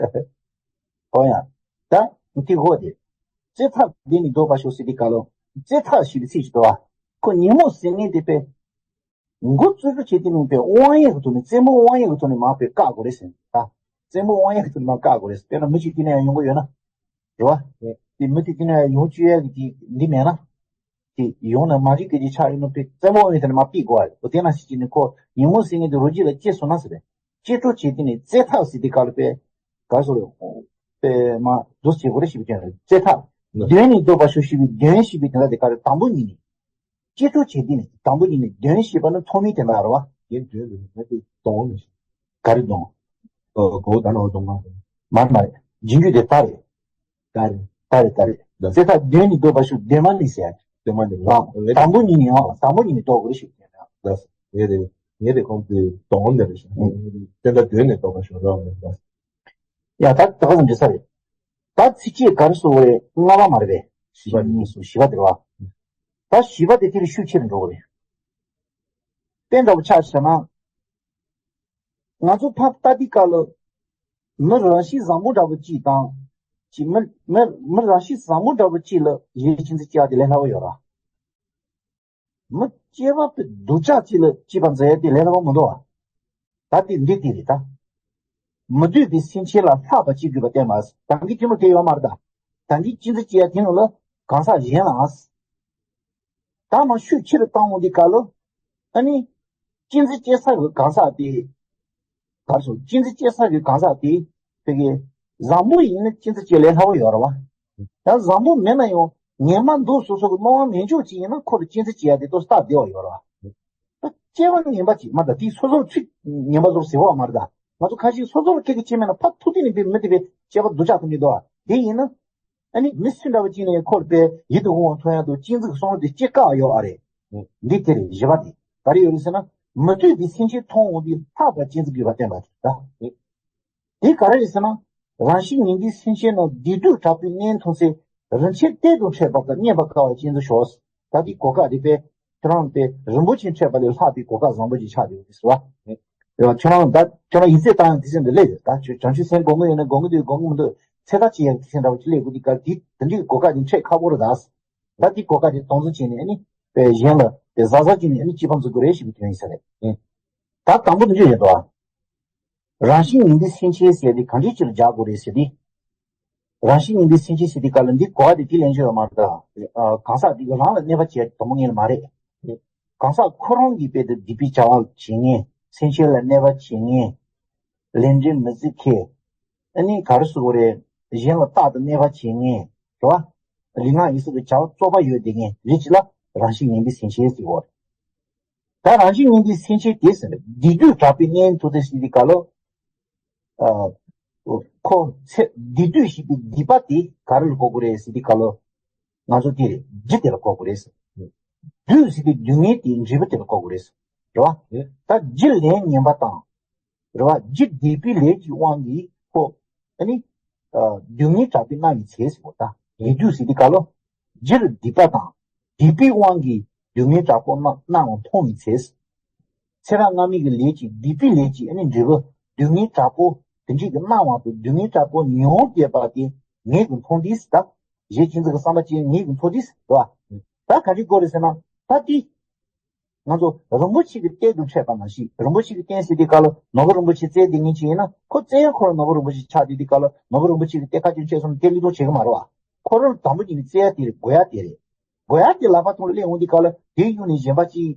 ཨོ་ཡ། ད་འདི་གོ་དེ། རྩེ་ཐག་འདི་ནི་ལྡོག་པ་ཤོག་སྲིད་དེ་ག་ལོ། རྩེ་ཐག་ཞི་བའི་ཚིག་ཅིག་འདུག་ཨ། ཁོ་ཉིན་མོ་ཟེར་མཁན་དེ་པས། མགོ་བཙུགས་རྒྱུ་བྱེད་དེ་ནི་པའི་དབང་ཡིག་གི་ཐོག་ནས་རྩེད་མོ་དབང་ཡིག་གི་ཐོག་ནས་མར་པའི་བཀག་དགོས་རེད་ཟེར་ད། རྩེད་མོ་དབང་ཡིག་གི་ཐོག་ནས་མར་བཀག་དགོས་རེད་ཟེར་དཔེར་ན་མི་གཅིག་དེ་ནས་ཡོང་གི་ཡོད་ན། རེད་བ། དེ་མི་དེ་དེ་ནས་ཡོང་བཅུག་ཡ་གི་དེ་འདི་མེད་ན། དེ་ཡོང་ན་མ་རིག་གི་དེ་ཆགས་ཡོད་ན་པའི་རྩེད་མོ་དབང་ཡིག་དེ་ནས་མར་ཕུད་དགོས་རེད། འོ་དེ་ན་ཞིག་ཅིག་ནས་ཁོ་ཉིན་མོ་ཟེར་མཁན་དེ་རོ་རྗེ་ལ་སྐྱེས་སོང་ན་ཟེར་རེད། སྐྱེ་འཕྲོ་བྱེད་དེ་ནས་རྩེ་ཐག་ཟེར་དེ་ག་ལ་པའི་ག་སོ་རེད། པའི་མ་རྫོགས་བྱེད་དགོས་རེད་ཞེས་པའི་དོན་རེད། རྩེ་ཐག་གདོན་ནི་ལྡོག་པ་ཤོག་ཞེས་པའི་གདོན་ཞེས་པའི་དོན་དག་དེ་ག་རེ་དང་པོ་ཉིད་ནས། སྐྱེ་འཕྲོ་བྱེད་དེ་ནི་དང་པོ་ཉིད་ནས་གདོན་ཞེས་པ་ནི་ཐོག་མའི་དོན་དག་རེད་བ། ཡིན་དོན་རེད་མེད་དུ་གཏོང་ནི། ག་རེ་གཏོང་། ཨོ་གོ་ད་ནོ་གཏོང་མ་རེད། མ་རེད་མ་རེད། རྗེས་འཇུག་དེ་ད་རེད། ད་རེད། ད་རེད་ད་རེད། ད་རྩེ་ཐག་གདོན་ནི་ལྡོག་པ་ཤོག་གདོན་མ་ནི་ཟེར། གདོན་མ་ནི་ལ། དང་པོ་ཉིད་ནས་ཡང་དང་པོ་ཉིད་ནས་ལྡོག་དགོས་རེད་ཞེས་ཟེར་ན། ད་ངེད་རེད། ངེད་རེད་ཁོང་དུ་གདོན་ནི་རེད་ཞེས། ཨུ། རྩེ་ཐག་གདོན་ནི་ལྡོག་པ་ཤོག་ར་བ་ནི་ད། ཡ་ད་ད་ག་ཙམ་འདྲི་ས་རེད། ད་ཚིགས་བཅད་ག་རེ་ཟེར་བ་རེད། ལྔ་པ་མ་རེད་པས། བཞི་པ་རེད། གཉིས་གསུམ་བཞི་པ་དེ་རེད་བ། ད་བཞི་པ་དེ་དེ་ལས་ཤུགས་ཆེ་རུ་འགྲོ་གི་རེད། དཔེ་འདྲ་པོ་ཆ་བཞག་ན། ང་ཚོ་ཕར་ལྟ་དུས་སྐབས་ལ། མི་རང་གཤིས་བཟང་པོ་འདྲ་པོ་གཅིག་དང་། གཅིག་མི་མི་མི་རང་གཤིས་བཟང་པོ་འདྲ་པོ་གཅིག་ལ་ཡིད་ཆེས་འཛིན་སྐྱེ་བ་དེ་ལས་སླ་པོ་ཡོད་ར། མི་སྐྱེས་པ་དེ་སྡུག་ཅག་གཅིག་ལ་སྐྱེས་པ་མཛད་ཡ་དེ་ལས་སླ་པོ་མི་འདུག་བ། ད་དེ་འདི་དེ་རེད་ད། མི་འདོད་པའི་སེམས་ཅན་ལ་ལྷག་པར་སྐྱེ་དགོས་པ་བསྟན་པ། ད་གིན་སྐྱེ་མོ་དེ་ཡོད་མ་རེད་ད། ད་གིན་གཅེས་འཛིན་སྐྱེ་ཡ་དེ་ནང་ལ་གང་ཟག་གཞན་ལའང་། ད་མ་ཤུགས་ཆེ་རུ་བཏང་འོང་དུས་སྐབས་ལ། ཨ་ནི། གཅེས་འཛིན་སྐྱེ་ས་གི་གང་ཟག་དེ། གར་སོང་གཅེས་འཛིན་སྐྱེ་ས་གི་གང་ཟག་དེ། དེ་གི་བཟང་པོ་ཡིན་ན་གཅེས་འཛིན་སྐྱེ་ལས་སླ་བོ་ཡོད་རེད་བ། ཡང་བཟང་པོ་མེད་ན་ཡང་ངན་པ་འདུག་སོ་སོ་གི་སྣང་བ་མེད་ཆོག་ཅིག་ཡིན་ན་ཁོ་ལ་གཅེས་འཛིན་བྱེད་ཡ་དེ་ཏོག་སྟབས་བདེ་བ་ཡོད་རེད་བ། ད་སྐྱེ་བ་ངན་པ་ཅིག་མ་ད་དེ་སོ་སོར་ཚིག་ངན་པ་བཟོ་ཟེར་བ་མ་རེད་ད། ང་ཚོ་ཁ་ཤས་སོ་སོར་སྐད་ཀྱི་ཆེ་མེད་ན་ཕ་ཐུག་དེ་ནི་བི་མི་དེ་བས་སྐྱེ་བ་སྡུག་ཅག་ཐུབ་མི་འདུག་བ། དེ་ཡིན་ན། ཨ་ནི་མི་སུ་འདྲ་བ་ཅིག་ནས་ཁོར་པའི་ཡིད་དུ་འོང་བ་མཐོང་ཡ་དུ་གཅེས་འཛིན་གྱི་བསམ་བློ་དེ་སྐྱེ་བཀག་ཡོད་ཨ་རེད། འདི་དེ་རེད་བཞི་པ་དེ། ག་རེ་ཡོད་རེད་ཟེར་ན། མི་འདོད་པའི་སེམས་ཅན་མཐོང་འོང་དུས་ལྷག་པར་གཅེས་འཛིན་དགོས་པ་བསྟན་པ་དེ་ད། དེ་ག་རེ་རེད་ཟེར་ན། རང་བཞིན་ངན་པའི་སེམས་ཅན་རྣམས་བདེ་སྡུག་དྲག་པོའི་གནས་མཐོང་ཚེ་རིན་ཆེན་གཏེར་དང་འཕྲད་པ་དང་རྙེད་པར་དཀའ་བ་གཅེས་འཛིན་ཤོག་ད་དེ་གོ་སྐབས་དེ་པས་ཁྱོད་རང་དེ་རིན་པོ་ཆེ་འཕྲད་པ་ལས་ལྷག་པའི་གོ་སྐབས་བཟང་པོ་ཅིག་ཆགས་ཡོད་རེད་ཟེར་བ། ཁྱོད་རང་ད་ཁྱོད་རང་ཡིག་ཚད་བཏང་ཡང་དེ་ཚད་འདི་སླེབས་ཡོད་ད། ཁྱོད་བྱང་ཆུབ་སེམས་སྒོམ་གི་ཡོད་ན་སྒོམ་གི་འདུག་སྒོམ་གི་མི་འདུག་ཚེ་ཐག་ཆད་ཡག་དེ་ཚད་འདྲ་བོ་ཅིག་སླེབས་དགོས་དུས་སྐབས་དེ་དེ་འདྲའི་གོ་སྐབས་དེ་འཕྲད་ཁག་པོ་རེད་ད། ད་དེ་གོ་སྐབས་དེ་སྟོང་ཚོ་བྱས་ནས་ཨ་ནི་པས་གཞན་ལ་དེ་གཟབ་གཟབ་བྱས་ནས་ཨ་ནི་སྐྱེ་བ་འཛུགས་དགོས་རེད་ཞེས་པའི་དོན་ཡིན་ས་རེད། ད་དང་པོ་འདི་འདྲ་ཡོད་དོ། རང་བཞིན་ངན་པའི་སེམས་ཅན་ཟེར་དེ་གང་འདྲའི་ཕྱིར་སྦྱར་དགོས་རེད་ཟེར་དེ། རང་བཞིན་ངན་པའི་སེམས་ཅན་ཟེར་དེ་ག་ལ་འདི་གོ་བ་དེ་དེ་ལན་ཅོ་ཡོད་མ་རེད་ད། གང་ཟག་འདི་ག་རང་ལ་གནོད་པ་བྱེད་དོན་ངན་མ་རེད། གང་ཟག་ཁོ་རང་གི་དཔེ་དེ་སྡིག་པའི་བྱ་བ་བྱེད་ངན། སེམས་ཅན་ལ་གནོད་པ་བྱེད་ངན། ལས་འབྲས་མི་བརྩི་མཁན། ཨ་ནི་ག་རེ་ཟེར་དགོས་རེད། གཞན་ལ་རྟག་ཏུ་གནོད་པ་བྱེད་ངན། རེད་བ། ལུས་ངག་ཡིད་གསུམ་གྱི་བྱ་བ་བཙོག་པ་ཡོད་དེ་ངན་རིགས་ཅིག་ལ་རང་བཞིན་ངན་པའི་སེམས་ཅན་ཟེར་གོ་རེད། ད་རང་བཞིན་ངན་པའི་སེམས་ཅན་དེ་ཟེར་ན་བདེ་སྡུག་དྲག་པོའི་གནས་མཐོང་ཚེ་ཟེར་དུས་སྐབས་ལ། ཨ། ཁོ་ཚེ་བདེ་སྡུག་ཞེས་པའི་སྡིག་པ་དེ་ག་རེ་ལ་གོ་དགོས་རེད་ཟེར་དུས་སྐབས་ལ། ང་ཚོ་དེ་རེད་རྒྱུ་དེ་ལ་གོ་དགོས་རེད། སྡུག་ཟེར་དུས་སྡུག་བསྔལ་དེའི་འབྲས་བུ་དེ་ལ་གོ་དགོས་རེད། རེད་བ། ད་རྒྱུ་ལས་ངན་པ་དང་། རེད་བ། རྒྱུ་བདེ་པོའི་ལས་ཀྱི་དབང་གིས་ཁོ། ཨ་ནི། སྡུག་བསྔལ་དྲག་པོས་མནར་བའི་ཚེ་ཟེར་བ་ད། བདེ་སྡུག་ཟེར་དུས་སྐབས་ལ། རྒྱུར་སྡིག་པ་དང་། སྡིག་པའི་དབང་གིས་སྡུག་བསྔལ་དྲག་པོ་མནར་མནར་བ་མཐོང་བའི་ཚེ། ཚེ་རབས་སྔ་མའི་གི་ལས་ཀྱི་སྡིག་པའི་ལས་ཀྱི་ཨ་ནི་འབྲས་བུ་སྡུག་བསྔལ་དྲག་པོ་དེ་འདྲའི་གི་མནར་བ་དང་སྡུག་བསྔལ་དྲག་པོ་མྱོང་བསྡད་པ་དེ་ངེད་ཀྱིས་མཐོང་དུས་ད། གཞན་གཅེས་འཛིན་གྱི་བསམ་པ་ཅན་ངེད་ཀྱིས་མཐོང་དུས་ད། ད་ག་འདྲའི་སྐོར་རེད་ཟེར་ན་ད་དེ། ང་ཚོ་རིན་པོ་ཆེ་གི་རྟེན་དུ་འཕྲད་པ་ནང་བཞིན་རིན་པོ་ཆེ་གི་རྟེན་ཟེར་དུས་སྐབས་ལ་ནོར་བུ་རིན་པོ་ཆེ་བཙལ་བསྡད་མཁན་ཅིག་ཡིན་ན་ཁོ་བཙལ་ཡང་ཁོ་རང་ནོར་བུ་རིན་པོ་ཆེ་ཆགས་བསྡད་དུས་སྐབས་ལ་ནོར་བུ་རིན་པོ་ཆེ་གི་རྟེན་ཁ་ཅིག་འཕྲད་སོང་ན་རྟེན་ལུས་སྟོབས་བྱེད་གི་མ་རེད་བ། ཁོ་རང་དང་པོ་ཉིད་ནས་བཙལ་ཡ་དེ་རེད། དགོས་ཡ་དེ་རེད། དགོས་ཡ་དེ་ལག་པ་ཐོག་ལ་སླེབས་འོང་དུས་སྐབས་ལ་དེའི་གཡུག་ནས་གཞན་པ་ཅིག་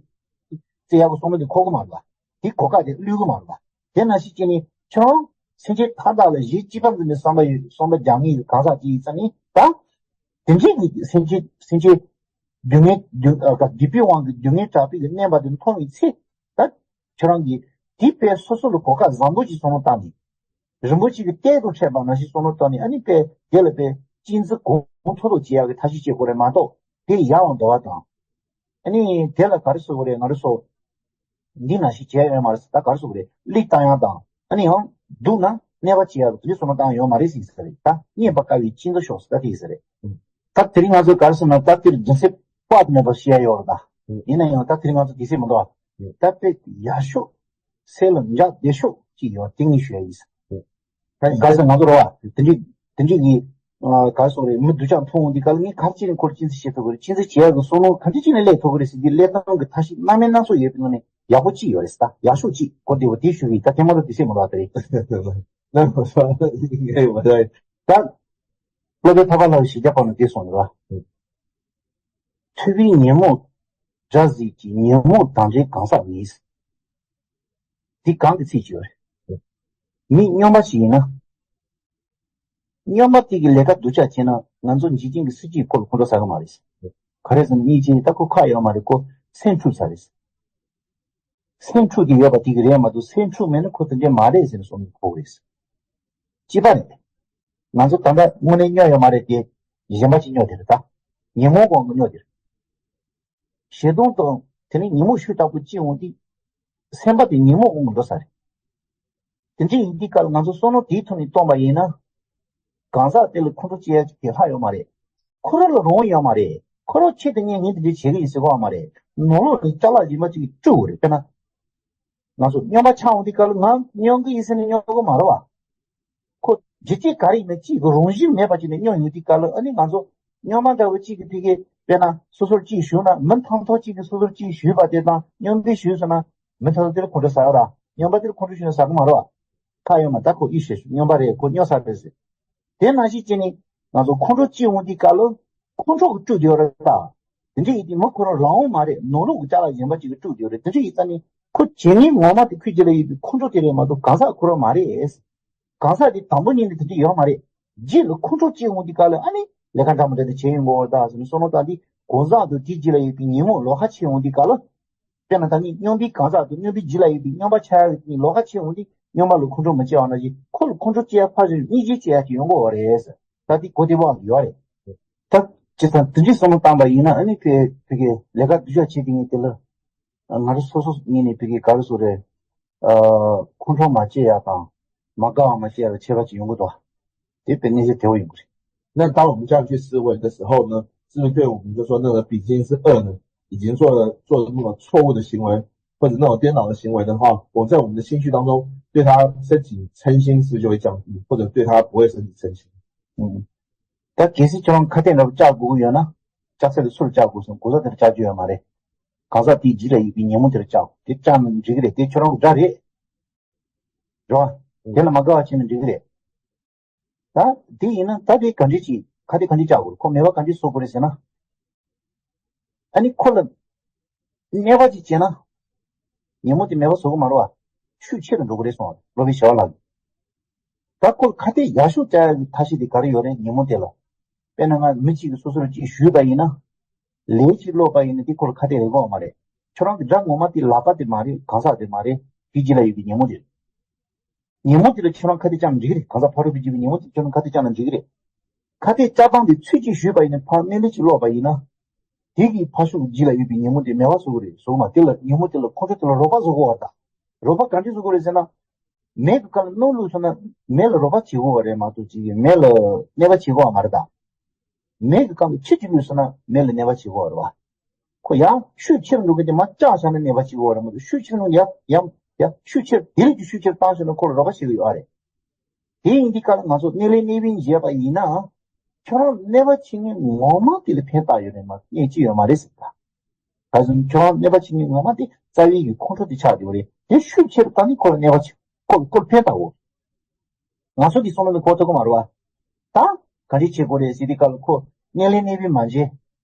བཙལ་ཡ་གི་བསམ་བློ་དེ་འཁོར་གི་མ་རེད་བ། དེ་གོ་སྐབས་དེ་བླུག་གི་མ་རེད་བ། དེ་ནང་བཞིན་བྱས་ནས་ཁྱོད་རང་སེམས་ཅན་མཐའ་དག་ལ་གཞི་གཅིག་པ་འཛིན་པའི་བསམ་པ་ཡོད་བསམ་པ་རྒྱག་མཁན་གྱི་གང་ཟག་ཅིག་ཡིན་ཙང་ནི་ད། དེ་འདྲའི་གི་སེམས་ཅན་སེམས་ཅན་སྡུག་བསྔལ་སྡུག་ཨ་སྡིག་པའི་དབང་གིས་སྡུག་བསྔལ་དྲག་པོའི་གི་གནོན་པ་དེ་མཐོང་བའི་ཚེ། ད་ཁྱོད་རང་གིས་དེ་དཔེ་སོ་སོ་ལ་གོ་སྐབས་བཟང་པོ་ཅིག་བསམ་བློ་བཏང་ནས། རིན་པོ་ཆེ་གི་རྟེན་དུ་འཕྲད་པ་ནང་བཞིན་བསམ་བློ་བཏང་ནས་ཨ་ནི་དཔེ་དེ་ལ་དཔེ་གཅེས་འཛིན་གོང་མཐོར་དུ་བྱེད་ཡག་གི་ཐབས་ཤེས་བྱེད་དགོས་རེད་མ་གཏོགས་དེ་ཡར་ལ་འདོར་བ་དང་། ཨ་ནི་དེ་ལ་ག་རེ་ཟེར་དགོས་རེད་ང་རང་ཚོ། འདི་ནང་བཞིན་བྱས་ཡོད་མ་རེད་ཟེར་ད་ག་རེ་ཟེར་དགོས་རེད་གླུ་བཏང་ཡག་དང་ཨ་ནི་ཡང་སྡུག་ན་གནོད་པ་བྱེད་ཡག་དེ་འདྲ་བསམ་བློ་བཏང་ཡོད་མ་རེད་ཟེར་ས་རེད་ད་རྙེད་པར་དཀའ་བའི་གཅེས་འཛིན་ཤོག་ཟེར་ད་དེ་ཡིན་ས་རེད། ད་དེ་རིང་ང་ཚོ་ག་རེ་ཟེར་ན་ད་དེར་རྒྱུ་མཚན་དཔག་ཏུ་མེད་པ་བཤད་ཡག་ཡོད་རེད་ད། ཡིན་ན་ཡང་ད་དེ་རིང་ང་ཚོ་དུས་ཚོད་མི་འདུག་ཨ། ད་དཔེ་ཡག་ཤོས་སེ་ལ་འཇག་བདེ་ཤོས་ཅིག་ཡོད་ཏིང་ངེ་ཞུ་ཡ་ཡིན་ས། ད་ག་ཟེར་ང་ཚོ་རེད་བ། དེ་འདྲའི་དེ་འདྲའི་གི་ཨ་ག་ཟེར་རེད་མི་སྡུག་ཅག་མཐོང་འོང་དུས་ག་ལ་ངས་ག་རེ་བྱས་ནས་ཁོར་གཅེས་འཛིན་བྱེད་ཐུབ་ཀྱི་རེད། གཅེས་འཛིན་བྱེད་ཡག་གི་བསམ་བློ་ག་འདྲ་བྱས་ནས་སླེབས་ཐུབ་ཀྱི་རེད་ཟེར་གྱི་སླེབས་སྟངས་ཀྱི་ཐབས་ཤེས་སྣ་མིན་སྣ་ཚོགས་ཡོད་པའི་ནང་ནས་ཡག་པོ་གཅིག་ཡོད་རེད་ཟེར་ད་ཡག་ཤོས་གཅིག་གོ་བདེ་བོ་དེ་ཞུ་གི་ཡིན། ད་ཐེངས་མ་གཏོགས་དུས་ཚོད་མི་འདུག་ད་རེད། ད་སློབ་དཔོན་ཐར་པ་ལྷ་བའི་བཞི་བརྒྱ་པ་ནས་དེ་གསུངས་ཡོད་རེད་བ། ཐོས་པས་ཉོན་མོངས་དགྲ་གཟིགས་ཀྱི། ཉོན་མོངས་དང་འདྲེས་གང་ཟག་མེད། འདི་གང་གི་ཚིག་ཅིག་ཡོད་རེད། མི་སྨྱོན་པ་ཞིག་ཡིན་ན། སྨྱོན་པ་དེ་གི་ལས་ཀ་སྡུག་ཅག་བྱས་ན་ང་ཚོ་འཇིག་རྟེན་གྱི་སྲིད་ཇུས་ཁོ་ལ་ཁོང་ཁྲོ་ཟ་གི་མ་རེད། ག་རེ་ཟེར་ན་སྙིང་རྗེ་ད་ཁོ་ཁག་ཡོད་མ་རེད། ཁོ་སེམས་འཁྲུག་ཚར་རེད། སེམས་འཁྲུག་གི་ཡོད་པ་དེ་གི་རེད་མ་གཏོགས་སེམས་འཁྲུག་མེད་ན་ཁོ་དེ་འདྲས་མ་རེད་ཟེར་ནས་གསུངས་ནས་ཕོག་རེད། གཅིག་པ་རེད། ང་ཚོ་ད་ལྟ་དངོས་གནས་སྨྱོ་ཡོད་མ་རེད་དེ། གཞན་པ་ཅིག་སྨྱོ་དེ་རེད་ད། ཉོན་མོངས་གོང་གི་སྨྱོ་དེ་རེད། ཞེ་སྡང་དང་དེ་ནས་ཉོན་མོངས་ཤུགས་དྲག་པོ་སྐྱེ་འོང་དུས། སེམས་པ་དེ་ཉོན་མོངས་གོང་གི་འགྲོ་ས་རེད། དེ་འདྲ་ཡིན་དུས་སྐབས་ལ་ང་ཚོ་བསམ་བློ་དེའི་ཐོག་ནས་གཏོང་པ་ཡིན་ན། གང་ཟག་དེ་ལ་ཁོང་ཁྲོ་སྐྱེ་ཡ་ཅིག་དེ་ལྷག་ཡོད་མ་རེད། ཁོ་རང་ལ་རང་དབང་ཡོད་མ་རེད། ཁོ་རང་ཆེད་དུ་ངས་ངས་འདི་འདྲ་བྱེད་གི་ཡིན་ཟེར་གོ་བ་མ་རེད། ནང་ལོགས་ནས་ཅ་ལག་རྗེས་མ་ཅིག་དཀྲུག་དགོས་རེད། དཔེར་ན། ང་ཚོ་སྨྱོན་པ་ཆགས་འོང་དུས་སྐབས་ལ་ང་སྨྱོན་གི་ཡིན་ཟེར་ནས་སྨྱོ་གི་མ་རེད་བ། ཁོ་རྒྱུ་རྐྱེན་ག་རེ་ཡིན་ན་ཅིག་གི་རང་བཞིན་མེད་པ་ཅིག་ནས་སྨྱོ་ཡོང་དུས་སྐབས་ལ་ཨ་ནི་ང་ཚོ་སྨྱོན་མ་འདྲ་བོ་ཅིག་གི་ཕ་གི་དཔེར་ན་སོ་སོར་ཅིག་ཞུས་ན་མི་ཐང་ཐོག་ཅིག་གིས་སོ་སོར་ཅིག་ཞུས་པ་དེ་དང་སྨྱོན་པས་ཞུས་སོང་ན་མི་ཐང་ཐོག་དེ་ལ་ཁོང་ཁྲོ་ཟ་ཡོད་ར། སྨྱོན་པ་དེ་ལ་ཁོང་ཁྲོ་ཞུས་ན་ཟ་གི་མ་རེད་བ། ཁ་ཡོད་མ་ད་ཁོ་ཨི་ཤེས་སྨྱོན་པ་རེད། ཁོ་སྨྱོ་ས་རེད་ཟེར། དེ་ནང་བཞིན་བྱས་ནས་ང་ཚོ་ཁོང་ཁྲོ་སྐྱེ་འོང་དུས་སྐབས་ལ་ཁོང་ཁྲོ་གི་སྤྲོད་དེ་ཡོད་རེད་ད། དེ་འདྲ་ཡིན་དུས་མི་ཁོ་རང་རང་དབང་མ་རེད། ནོར་ལུག་གི་ཅ་ལག་གཞན་པ་ཅིག་གིས་སྤྲོད་དེ་ཡོད་རེད། དེ་འདྲ་ཡིན་ཙང་ནི་ཁོ་བྱེད་ངན་ངོ་མ་དེ་ཁོའི་རྗེས་ལ་ཡོད་པའི་ཁོང་ཁྲོ་དེ་རེད་མ་གཏོགས་གང་ཟག་ཁོ་རང་མ་རེད། གང་ཟག་དེ་དང་པོ་ཉིད་ནས་དེ་འདྲ་ཡོད་མ་རེད། རྗེས་ལ་ཁོང་ཁྲོ་སྐྱེ་འོང་དུས་སྐབས་ལ་ཨ་ནི་ལས་ཀ་འདྲ་མི་འདྲ་དེ་བྱེད་ཡོང་གི་ཡོད་རེད་ད་ཟེར་ནས་བསམ་བློ་བཏང་དུས་གང་ཟག་དེ་དེའི་རྗེས་ལ་ཡོད་པའི་ཉོན་མོངས་ལོག་ཁ་ཕྱེ་འོང་དུས་སྐབས་ལ། དཔེར་ན་ད་ནི་སྨྱོན་པའི་གང་ཟག་དང་སྨྱོན་པའི་རྗེས་ལ་ཡོད་པའི་སྨྱོན་པ་ཆགས་ཡོད་པའི་ལོག་ཁ་ཕྱེ་འོང་དུས་སྨྱོན་པ་ལ་ཁོང་ཁྲོ་མི་སྐྱེ་བ་ནང་བཞིན་ཁོ་ལ་ཁོང་ཁྲོ་སྐྱེ་ཡ་ཕར་ཕྱིན་སྙིང་རྗེ་སྐྱེ་ཡ་ཅིག་ཡོང་གི་ཡོད་རེད་ཟེར། ད་དེ་གོ་བདེ་པོ་ཡོད་རེད། ད་ཇི་ལྟར་དེ་འདྲའི་བསམ་བློ་བཏང་པ་ཡིན་ན་ཨ་ནི་ཕ་གི་ལས་ཀ་སྡུག་ཅག་བྱེད་དེ་ངས་དེ་ལ་ང་རང་སོ་སོ་ངོས་ནས་ཕ་གི་ག་རེ་ཟེར་དགོས་རེད། ཁོང་ཁྲོ་མ་སྐྱེ་ཡ་དང་མ་དགའ་བ་མ་སྐྱེ་ཡ་ལ་ཁྱད་པར་ཅིག་ཡོང་གི་འདུག་དེ་དཔེ་གནས་ཚུལ་དེ་བོ་ཡིན་དགོས་རེད། 那当我们这样去思维的时候呢，是不是对我们就说那个比肩是恶呢？已经做了做了那么错误的行为，或者那种颠倒的行为的话，我在我们的心绪当中对他升起嗔心是不是就会降低，或者对他不会升起嗔心？嗯， ད་གལ་སྲིད་ཁྱོད་རང་ཁ་གཏད་འདྲ་པོ་བཅག་དགོས་ཀྱི་ཡོད་ན། བཅག་ས་དེ་སུ་ལ་བཅག་དགོས་སམ། གང་ཟག་དེ་ལ་བཅག་རྒྱུ་ཡོད་མ་རེད། གང་ཟག་དེའི་རྗེས་ལ་ཡོད་པའི་ཉོན་མོངས་དེ་ལ་བཅག་དགོས། དེ་བཅག་ན་འགྲིག་གི་རེད། དེ་ཁྱོད་རང་གི་དགྲ་རེད། རེད་བ། དེ་ལ་མ་དགའ་བ་བྱས་ན་འགྲིག་གི་རེད། ད་དེ་ཡིན་ན་ད་དེ་ག་འདྲ་ཅིག་ཁ་གཏད་ག་འདྲ་བཅག་དགོས་རེད། ཁོ་མེད་པ་ག་འདྲ་བཟོ་དགོས་རེད་ཟེར་ན། ཨ་ནི་ཁོ་ལ་གནོད་པ་ཅིག་བྱས་ན། ཉོན་མོངས་དེ་མེད་པ་བཟོ་གི་མ་རེད་བ། ཤུགས་ཆེ་རུ་འགྲོ་གི་རེད་གསུངས། སློབ་དཔོན་ཞི་བ་ལྷ་གིས། ད་ཁོར་ཁ་གཏད་ཡག་ཤོས་བཅག་ཡག་གི་ཐབས་ཤེས་དེ་ག་རེ་ཡོད་རེད། ཉོན་མོངས་དེ་ལ། དཔེར་ན་ང་མི་གཅིག་གིས་སོ་སོར་གཅིག་གཞུས་པ་ཡིན་ན། ལན་གཅིག་སློག་པ་ཡིན་ན་དེ་ཁོར་ཁ་གཏད་ཡོང་གི་ཡོད་མ་རེད། ཁྱོད་རང་གི་དགྲ་ངོ་མ་དེ་ལག་པ་དེ་མ་རེད། གང་ཟག་དེ་མ་རེད། དེའི་རྗེས་ལ་ཡོད་པའི་ཉོན་མོངས་དེ་རེད། ཉོན་མོངས་དེ་ལ་ཁྱོད་རང་ཁ་གཏད་བཅག་ན་འགྲིག་གི་རེད། གང་ཟག་ཕ་རོལ་པོས་བགྱིས་པའི་ཉོན་མོངས་དེ་ཁྱོད་རང་ཁ་གཏད་བཅག་ན་འགྲིག་གི་རེད། ཁ་གཏད་བཅག་སྟངས་དེ་ཚུར་གཅིག་གཞུས་པ་ཡིན་ན། ཕར་སྣེ་ལེན་གཅིག་སློག་པ་ཡིན་ན། དེ་གི་ཕར་ཕྱོགས་རྗེས་ལ་ཡོད་པའི་ཉོན་མོངས་དེ་མེད་པ་བཟོ་གི་རེད། བཟོ་གི་མ་དེ་ལ་ཉོན་མོངས་དེ་ལ་ཁོང་ཁྲོ་དེ་ལ་རོགས་པ་བཟོ་གི་ཡོད་རེད་ད། རོགས་པ་ག་འདྲ་བཟོ་གི་རེད་ཟེར་ན། མེ་གི་སྒང་ལ་སྣུམ་བླུགས་སོང་ན་མེ་ལ་རོགས་པ་བྱེད་དགོས་པ་རེད་མ་གཏོགས་ཅིག་གིས་མེ་ལ་གནོད་པ་བྱེད་དགོས་པ་མ་རེད་ད། མེ་གི་སྒང་ལ་ཆུ་གཅིག་བླུགས་སོང་ན་མེ་ལ་གནོད་པ་བྱེད་དགོས་པ་རེད་བ། ཁོ་ཡང་ཤུགས་ཆེར་འགྲོ་གི་དེ་མར་བཅག་བཞག་ན་གནོད་པ་བྱེད་དགོས་པ་རེད་མ་གཏོགས། ཤུགས་ཆེར་འགྲོ་ཡང་ཡང་ཡང་ཤུགས་ཆེར་དེ་ལས་ཀྱི་ཤུགས་ཆེར་བཏང་སོང་ན་ཁོ་ལ་རོགས་པ་བྱེད་ཀྱི་ཡོད་རེད། དེ་ཡིན་དུས་སྐབས་ལ་ང་ཚོ་སྣེ་ལེན་གནོད་སྦྱིན་བྱས་པ་ཡིན་ན། ཁྱོད་རང་གནོད་པ་བྱེད་མཁན་ངོ་མ་དེ་ལ་ཕན་བཏགས་ཡོད་རེད་མ་གཏོགས་གནོད་ཀྱི་ཡོད་མ་རེད་ཟེར་ད། ད་གཟོད་ཁྱོད་རང་གནོད་པ་བྱེད་མཁན་ངོ་མ་དེ་རྩ་བའི་གི་ཁོང་ཁྲོ་དེ་ཆགས་ཡོད་རེད། དེ་ཤུགས་ཆེ་རུ་བཏང་ནས་ཁོ་ལ་གནོད་པ་བྱེད། ཁོ་ཁོ་ལ་ཕན་བཏགས་འོ། ང་ཚོ་གི་བསམ་བློ་ལ་གོ་ཐུབ་ཀྱི་མ་རེད་བ། ད་ག་འདྲ་བྱེད་དགོས་རེད་ཟེར་དུས་སྐབས་ལ་ཁོ་སྣེ་ལེན་གནོད་སྦྱིན་མ་བྱེད། རེད་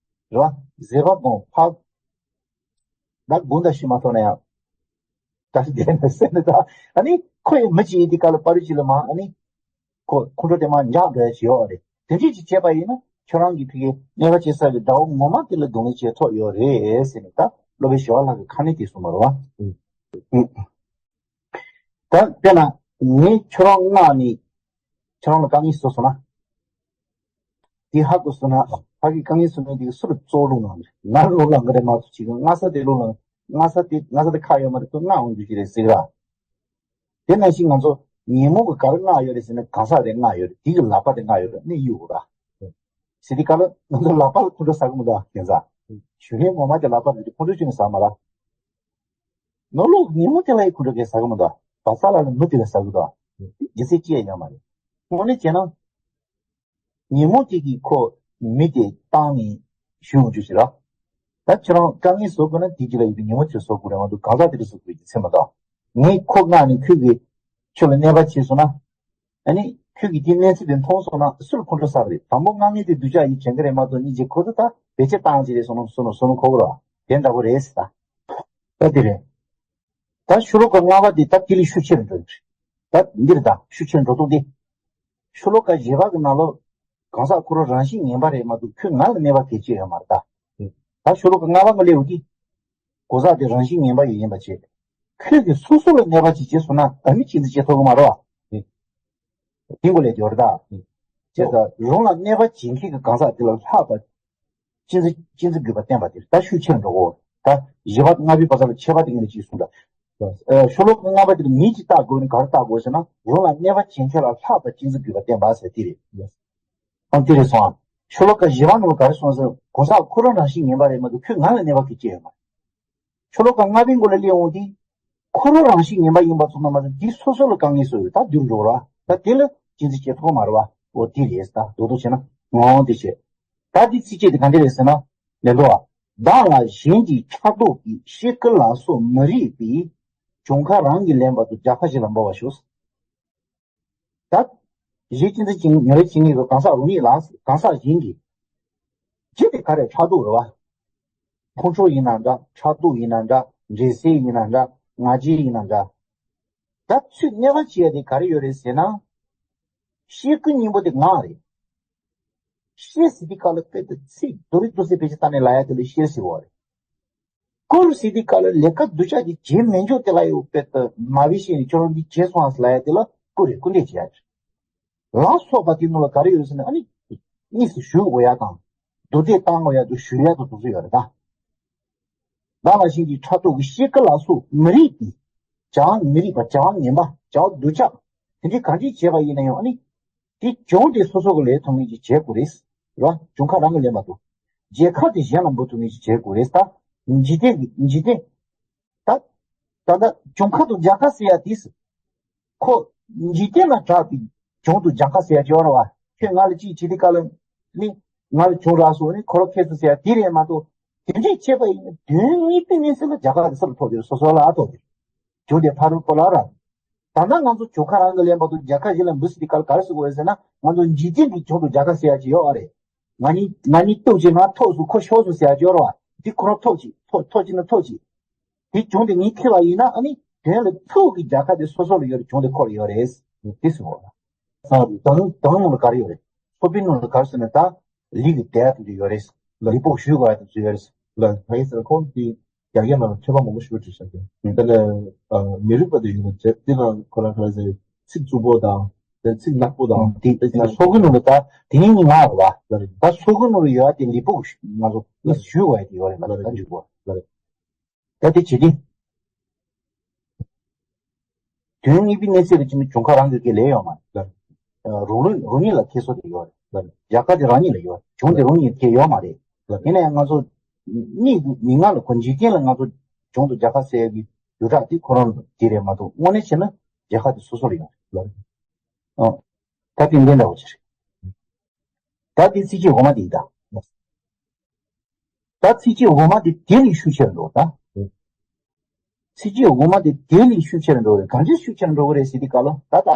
བ། བཟོད་པ་སྒོམ། ཕར་ད་དགུང་དང་ཤི་མ་ཐོག་ན་ཡང་། ད་ལྟ་ནས་སེམས་ནས་ད། ཨ་ནི་ཁོ་ཡི་མི་གཅིག་ཡིན་དུས་སྐབས་ལ་པ་རུ་གཅིག་ལ་མ་ཨ་ནི། ཁོ་ཁོང་ཁྲོ་དེ་མར་འཇགས་འགྲོ་ཡ་ཅིག་ཡོད་རེད། དེ་འདྲ་ཅིག་བྱས་པ་ཡིན་ན་ཁྱོད་རང་གི་ཕ་གིའི་གནོད་པ་བྱེད་ས་གི་དགྲ་བོ་ངོ་མ་དེ་ལ་གདོང་ལེན་བྱེད་ཐུབ་ཡོད་རེད་ཟེར་ནས་ད་སློབ་དཔོན་ཞི་བ་ལྷ་གིས་ཁ་ནས་དེ་གསུངས་པ་རེད་བ། ད་དཔེར་ན་ངས་ཁྱོད་རང་མངགས་ནས་ཁྱོད་རང་ལ་དཀའ་ངལ་བཟོས་སོང་ན། དེ་ཧ་གོ་སོང་ན་ཕ་གིའི་དཀའ་ངལ་བཟོ་མཁན་དེ་གི་སུ་ལ་གཙོ་བོ་བླངས་ན་རེད། ང་ལ་བླངས་གི་རེད་མ་གཏོགས་ཅིག་མངགས་ས་དེ་བླངས་ན། མངགས་ས་དེ་མངགས་ས་དེ་ཁག་ཡོད་མ་རེད། ཁོས་མངགས་འོང་རྒྱུ་ཅིག་རེད་ཟེར་གི་ར། དེ་ནང་བཞིན་ང་ཚོ་ཉོན་མོངས་ཀྱིས་ག་རེ་མངགས་ཡོད་རེད་ཟེར་ན་གང་ཟག་རེ་མངགས་ཡོད་རེད། དེ་གི་ལག་པ་རེ་མངགས་ཡོད་རེད། ནི་གཡུག་ར། ཟེར་དུས་སྐབས་ལ་ང་ཚོ་ལག་པ་ལ་ཁོང་ཁྲོ་ཟ་གི་མི་འདུག་ཨ། ཁྱད་མཚར། ཞུ་མཁན་ངོ་མ་དེ་ལག་པ་རེད་དེ་ཁོང་ཁྲོ་ཅི་ནས་ཟ་མ་ར། ནོར་ལུག་ཉོན་མོངས་དེ་ལ་ཡི་ཁོང་ཁྲོ་གས་ཟ་གི་མི་འདུག་ཨ། བ་ས་ལ་ལ་མི་དེ་ལ་ཟ་གི་འདུག་ཨ། རྒྱུ་མཚན་ཅི་ཡང་ཡོད་མ་རེད། དངོས་གནས་བྱས་ན། ཉོན་མོངས་དེ་གིས་ཁོ་མི་དེ་བཏང་ནས་ཞུ་ཡོང་རྒྱུ་ཞིག་ར། ད་ཁྱེད་རང་དཀའ་ངལ་བཟོ་དགོས་ན་དེ་རྒྱུད་ལ་ཡོད་པའི་ཉོན་མོངས་དེ་བཟོ་དགོས་རེད་མ་གཏོགས་གང་ཟག་དེ་རིགས་བཟོ་དགོས་ཀྱི་ཚད་མ་གཏོགས། ངས་ཁོ་མངགས་ནས་ཁྱོད་ཀྱིས་ཁྱོད་ལ་གནོད་པ་བྱས་སོང་ན། ཨ་ནི་ཁྱོད་ཀྱིས་དེའི་གནས་ཚུལ་དེ་མཐོང་སོང་ན་སུ་ལ་ཁོང་ཁྲོ་ཟ་གི་རེད། དང་པོ་མངགས་མཁན་དེ་སྡུག་ཅག་ཡིན་དྲན་གི་རེད་མ་གཏོགས་སྙིང་རྗེ་ཁོ་ཚོ་ད་བེད་སྤྱོད་བཏང་གི་རེད་བསམ་བློ་བསམ་བློ་བསམ་བློ་འཁོར་གི་རེད་བ། དེ་འདྲ་པོ་རེད་ཟེར་ད། ད་དེ་རེད། ད་ཤོ་ལོ་ཀ་ལྔ་པ་དེ་ད་དེ་ལས་ཤུགས་ཆེ་རུ་འགྲོ་གི་རེད། ད་འདིར་ད་ཤུགས་ཆེ་རུ་འགྲོ་ཐུབ་སྟེ། ཤོ་ལོ་ཀ་བཞི་པ་གི་ནང་ལོགས་གང་ཟག་ཁོ་རང་རང་བཞིན་ངན་པ་རེད་མ་གཏོགས་ཁོས་ང་ལ་གནོད་པ་གལ་ཆེ་ཡོད་མ་རེད་ད། ད་ཤོ་ལོ་ཀ་ལྔ་པ་ང་སླེབས་འོ་དེ། གང་ཟག་དེ་རང་བཞིན་ངན་པ་ཡོད་ཡིན་པ་བྱས། ཁོས་ཀྱིས་སོ་སོ་ལ་གནོད་པ་ཅིག་བྱས་སོང་ན་ཨ་ནི་གཅེས་འཛིན་བྱེད་ཐུབ་ཀྱི་མ་རེད་བ། དེ་འགོ་ལས་དེ་བར་ད། བྱས་ཙང་རང་ལ་གནོད་པ་བྱེད་མཁན་གྱི་གང་ཟག་དེ་ལ་ལྷག་པ། གཅེས་འཛིན་གཅེས་འཛིན་དགོས་པ་བསྟན་པ་དེ་ད་ཤུགས་ཆེར་འགྲོ་གོ། ད་བཞི་པ་ལྔ་པའི་བར་ལ་ཁྱད་པར་དེ་ངས་ཅིག་གསུངས་ད། ཤོ་ལོ་ཀ་ལྔ་པ་དེ་ལ་མིང་ཅིག་བཏགས་དགོས་ནི་ག་རེ་བཏགས་དགོས་ཟེར་ན་རང་ལ་གནོད་པ་བྱེད་མཁན་ལ་ལྷག་པ་གཅེས་འཛིན་དགོས་པ་བསྟན་པ་ཟེར་དེ་རེད། ཨང་དེ་རེད་སོང་ཨ། ཤོ་ལོ་ཀ་བཞི་པ་ནང་ལ་ག་རེ་གསུངས་ཟེར་གང་ཟག་ཁོ་རང་རང་བཞིན་ངན་པ་རེད་མ་གཏོགས་ཁོས་ང་ལ་གནོད་པ་གལ་ཆེ་ཡོད་མ་རེད། ཤོ་ལོ་ཀ་ལྔ་པའི་མགོ་ལ་སླེབས་འོང་དུས། ཁོ་རང་རང་བཞིན་ངན་པ་ཡིན་པ་ཚོ་ནང་མ་ཟད་དེ་སོ་སོ་ལ་དཀའ་ངལ་བཟོ་ཡོད་ད་བསྡུར་འགྲོ་ར་ད་དེ་ལ་གཅེས་འཛིན་བྱེད་ཐུབ་མ་རེད་བ། འོ་དེ་རེད་ད་རྡོག་རྡོག་བྱས་ན་ངོ་བོ་དེ་བྱེད། ད་དེ་ཚིགས་བཅད་དེ་ག་འདྲ་རེད་ཟེར་ན། ལན་དུ་བ། བདག་ལ་གཞན་གྱི་ཕྲག་དོག་གིས་ཤི་ཁ་ལ་སོགས་མི་རིགས་པའི་གྱོང་ཁ་རང་གིས་ལེན་པ་དང་རྒྱལ་ཁ་ཞིག་ལ་འབབ་པར་ཞོག་ད་གཞི་གཅན་ཚ་ཅན་ཉོ་རེ་བྱེད་མཁན་གྱི་གང་ཟག་རང་ཉིད་ལ་གང་ཟག་གཞན་གྱི་རྒྱུ་དེ་ག་རེ་ཕྲག་དོག་རེད་བ། ཁོང་ཁྲོ་ཡིན་ན་འདྲ། ཕྲག་དོག་ཡིན་ན་འདྲ། འདྲེ་སྲས་ཡིན་ན་འདྲ། ང་རྒྱལ་ཡིན་ན་འདྲ། ད་ཚུར་གནོད་པ་བྱེད་ཡ་དེ་ག་རེ་ཡོད་རེད་ཟེར་ན། ཤེལ་སྐུ་སྙིང་པོ་དེ་ངག་རེད། ཤེལ་ཟེར་དུས་སྐབས་ལ་དཔེ་དེ་ཚིག་རྡོ་རིང་རྡོ་སེ་ཕལ་ཆེར་བཏང་ནས་ལབ་ཡ་དེ་ལ་ཤེལ་ཟེར་བ་རེད། སྐུ་རུ་ཟེར་དུས་སྐབས་ལ་ལས་ཀ་སྡུག་ཅག་ཅིག་བྱེད་མི་འཇུག་དེ་ལ་ཡོད་པའི་ད་མ་བི་ཤེས་ནས་ཁྱོད་རང་འདི་བྱས་སོང་ཟེར་ལབ་ཡ་དེ་ལ་སྐུ་རེད། སྐུ་འདྲེན་བྱེད་ཡ་ཅིག་ལ་སོགས་པ་དེ་ནང་ལ་ག་རེ་ཡོད་ཟེར་ན། ཨ་ནི་གཉིས་སུ་ཞུགས་དགོས་ཡ་དང་། མདོ་སྡེ་བཏང་དགོས་ཡ་དང་ཞུ་ཡ་དང་དེ་ཚོ་ཡོད་རེད་ད། བདག་ལ་ཞེན་ཅིང་ཕྲག་དོག་གི་ཤེལ་སྐུ་ལ་སོགས་མི་རིགས་ཏེ། བྱ་བ་མི་རིགས་པ། བྱ་བ་ངན་པ། བྱ་བ་སྡུག་ཅག་དེ་འདྲའི་གང་ཅི་བྱས་པ་ཡིན་ན་ཡང་། ཨ་ནི་དེ་གྱོང་དེ་སོ་སོ་གི་ལས་ཐོག་ནས་ཅིག་བྱེད་དགོས་རེད། རེད་བ། གྱོང་ཁ་རང་གིས་ལེན་པ་དང་། རྒྱལ་ཁ་དེ་གཞན་ལ་འབུལ་ཐུབ་ནས་ཅིག་བྱེད་དགོས་རེད་ད། འཇིག་རྟེན་གྱི་འཇིག་རྟེན། ད་ད་ལྟ་གྱོང་ཁ་དང་རྒྱལ་ཁ་ཟེར་ཡ་དེ། ཁོ་འཇིག་རྟེན་ལ་གྲགས་པའི་གྱོང་དང་རྒྱལ་ཁ་ཟེར་ཡ་ཅིག་ཡོད་རེད་བ། ཁྱོད་ང་ལ་ཅིག་བྱེད་དུས་སྐབས་ལ་ནི་ང་ལ་གྱོང་རག་སོང་ནི་ཁོ་རང་ཁེ་སོང་ཟེར་ཡ་དེ་རེད་མ་གཏོགས། དེ་འདྲས་བྱས་པ་ཡིན་ན་དོན་དངོས་པོའི་གནས་ཚུལ་ལ་རྒྱལ་ཁ་དེ་སུ་ལ་ཐོབ་ཀྱི་རེད། སོ་སོ་ལ་ཨ་ཐོབ་ཀྱི་རེད། གྱོང་དེ་ཕ་རོལ་པོ་ལ་རག་ད་ལྟ་ང་ཚོ་གྱོང་ཁ་རང་གིས་ལེན་པ་དང་རྒྱལ་ཁ་གཞན་ལ་འབུལ་ཟེར་དུས་སྐབས་ལ་ག་རེ་ཟེར་དགོས་རེད་ཟེར་ན། ང་ཚོ་འཇིག་རྟེན་གྱི་གྱོང་དང་རྒྱལ་ཁ་ཟེར་ཡ་ཅིག་ཡོད་རེད། ང་གཉིས་ང་གཉིས་གཏུག་ཅིག་ང་ཐོབ་སོང་ཁོ་ཤོར་སོང་ཟེར་ཡ་ཅིག་ཡོད་རེད་བ། འདི་ཁོ་རང་ཐོབ་ཅིག་ཐོབ་ཐོབ་ཅིག་ན་ཐོབ་ཅིག་དེ་གྱོང་དེ་ངས་ཁྱེར་བ་ཡིན་ན། ཨ་ནི་དོན་ལ་ཕུགས་ཀྱི་རྒྱལ་ཁ་དེ་སོ་སོ་ལ་ཡོད་རེད། གྱོང་དེ་ཁོ་ལ་ཡོད་རེད། དེ་ཟེར་བ། ཨ་དང་དང་ནང་ལ་ག་རེ་ཡོད་རེད། ཚོགས་པའི་ནང་ལ་ག་རེ་ཟེར་ན་ད་ལས་ཀྱི་དེ་དེ་འདྲ་ཡོད་རེད། ལས་ཕོགས་ཞུ་དགོས་ཡ་དེ་ཚོ་ཡོད་རེད། ལ་ད་ཡིན་ཟེར་ཁོང་དེ་རྒྱ་སྐད་ནང་ལ་ཁྱད་པར་མང་པོ་ཞིག་བྲིས་བཞག་གི། དེ་ལ་མི་རིགས་པ་དེ་ཡོད་རེད། དེ་ལ་ཁོ་རང་ག་རེ་ཟེར། ཚིག་རྩུབ་པོ་དང་དེ་ཚིག་ནག་པོ་དང་། དེ་དེ་ཚོགས་པའི་ནང་ལ་ད་དེ་ནི་ངག་རེད་བ། ལ་རེད། ད་ཚོགས་པའི་ནང་ལ་ཡོད་ཡ་དེ་ལས་ཕོགས་ང་ཚོ་ལ་ཞུ་དགོས་ཡ་དེ་ཡོད་རེད། ལ་ལ་ད་འཇུག་པོ་ལ་རེད། ད་དེ་བྱེད་དུས། དོན་དངོས་པོའི་གནས་ཚད་ལ་ཅི་ནས་གྱོང་ཁ་རང་གི་གི་ལས་ཡོད་མ་རེད། རང་ལུགས་རང་ཉིད་ལ་ཁེ་སོ་དེ་ཡོད་རེད། རྒྱལ་ཁ་དེ་རང་ཉིད་ལ་ཡོད་རེད། གྱོང་དེ་རང་ཉིད་ཁེ་ཡོད་མ་རེད། ཡིན་ན་ཡང་ང་ཚོ་མིག་མིག་སྔར་ལ་ཁོ་འཇིག་རྟེན་ལ་ང་ཚོ་གྱོང་དང་རྒྱལ་ཁ་ཟེར་ཡ་གི་ཡོད་གྲགས་དེ་ཁོ་རང་དེ་རེད་མ་གཏོགས། དངོས་གནས་བྱས་ན་རྒྱལ་ཁ་དེ་སོ་སོ་ལ་ཡོད་རེད། ཨ་ད་དེ་འདི་འདྲ་བོ་ཅིག་རེད། ད་དེ་ཚིགས་བཅད་འོག་མ་དེ་ཡིན་ད། ད་ཚིགས་བཅད་འོག་མ་དེ་དེ་ལས་ཤུགས་ཆེར་འགྲོ་ད། ཚིགས་བཅད་འོག་མ་དེ་དེ་ལས་ཤུགས་ཆེར་འགྲོ་རེད། གང་ཅི་ཤུགས་ཆེར་འགྲོ་གི་རེད་ཟེར་དུས་སྐབས་ལ་ད་ལྟ་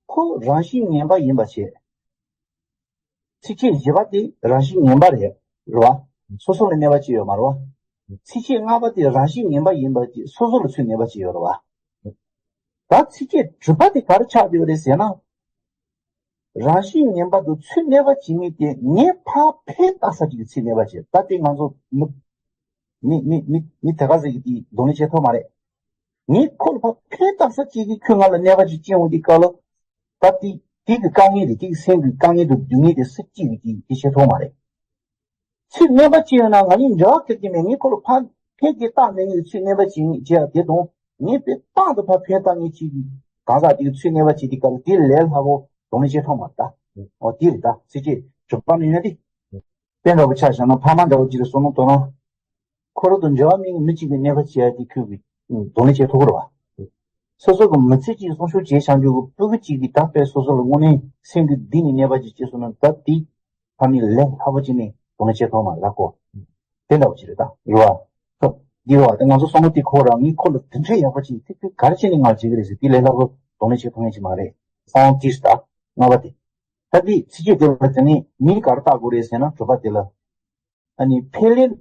ཁོ་རང་བཞིན་ངན་པ་ཡིན་པ་བྱས། ཚིགས་བཅད་བཞི་པ་དེ་རང་བཞིན་ངན་པ་རེད། རེད་བ། སོ་སོ་ལ་གནོད་པ་བྱེད་ཡོད་མ་རེད་བ། ཚིགས་བཅད་ལྔ་པ་དེ་རང་བཞིན་ངན་པ་ཡིན་པ་དེ་སོ་སོ་ལ་ཚུར་གནོད་པ་བྱེད་ཡོད་རེད་བ། ད་ཚིགས་བཅད་དྲུག་པ་དེ་ག་རེ་ཆགས་བསྡད་ཡོད་རེད་ཟེར་ན། རང་བཞིན་ངན་པ་དང་ཚུར་གནོད་པ་བྱེད་མཁན་དེ་ངས་ཕར་ཕན་བཏགས་ས་ཅིག་གིས་ཚུར་གནོད་པ་བྱེད། ད་དེ་ང་ཚོ་མི་མི་མི་མི་མི་དེ་ག་ཟེར་གི་དེ་གདོང་ལེན་བྱེད་ཐུབ་མ་རེད། ངས་ཁོ་ལ་ཕར་ཕན་བཏགས་ས་ཅིག་གིས་ཁོས་ང་ལ་གནོད་པ་ཅིག་བྱེད་འོང་དུས་སྐབས་ལ། ད་དེ་དེ་གི་དཀའ་ངལ་དེ་དེ་གི་སེམས་ཀྱི་དཀའ་ངལ་དང་སྡུག་བསྔལ་དེ་སུ་གཅིག་གིས་དེ་དེ་བྱེད་ཐུབ་མ་རེད། ཚུར་གནོད་པ་བྱེད་ཡོང་ན་ང་གཉིས་འབྲེལ་བ་འཁེལ་གྱི་མེད། ངས་ཁོ་ལ་ཕར་ཕན་གྱི་རྟགས་མེད་ངས་ཚུར་གནོད་པ་བྱེད་ངེས་བྱེད་ཡ་དེ་དང་། ངས་དཔེ་རྟག་ཏུ་ཕར་ཕན་བཏགས་ངེས་ཅིག་གང་ཟག་དེ་གིས་ཚུར་གནོད་པ་བྱེད་དུས་སྐབས་ལ་དེ་ལས་སླ་པོ་གདོང་ལེན་བྱེད་ཐུབ་མ་རེད་ད། འོ་དེ་རེད་ད། ཚིགས་བཅད་དྲུག་པ་ནི་ཡོད་དེ། དཔེ་འདྲ་པོ་ཆ་བཞག་ན་ཕ་མ་འདྲ་པོ་ཅིག་ལ་བསམ་བློ་གཏོང་ན། ཁོ་རང་དང་འབྲེལ་བ་མེད་མཁན་མི་གཅིག་གིས་གནོད་པ་བྱེད་ཡ་དེ་ཁོས་གི་གདོང་ལེན་བྱེད་ཐུབ་ཀྱི་རེད་བ། སོ་སོ་གི་མི་ཚེ་གཅིག་སྲུང་སྐྱོབ་བྱེད་བྱང་ཆུབ་ཀྱི་སྤུ་གུ་གཅིག་གིས་ད་དཔེ་སོ་སོ་ལ་དངོས་གནས་སེམས་ཀྱི་གཏིང་ནས་གནོད་པ་ཅིག་བྱས་སོང་ན། ད་དེ་ཕ་མའི་ལས་སླ་པོ་ཅིག་ནས་གདོང་ལེན་བྱེད་ཐུབ་མ་རེད་ད་ཀོ། དེ་འདྲ་པོ་ཅིག་རེད་ད། རེད་བ། འདི་རེད་བ། ད་ང་ཚོ་བསམ་བློ་དེ་འཁོར་ར། ངས་ཁོ་ལ་དེ་འདྲའི་ཡག་པོ་ཅིག་དེ་དཔེ་ག་རེ་བྱས་ནས་ང་ལ་བྱེད་ཀྱི་རེད་ཟེར། དེ་ལས་སླ་པོ་གདོང་ལེན་བྱེད་ཐུབ་མཁན་ཅིག་མ་རེད། གསང་བ་དེ་རེད་ད། ལྔ་པ་དེ། ད་དེ་ཚིགས་བཅད་དེ་ལ་དེ་ནས་མིང་ག་རེ་བཏགས་དགོས་རེད་ཟེར་ན་དྲུག་པ་དེ་ལ། ཨ་ནི་ཕན་ལས།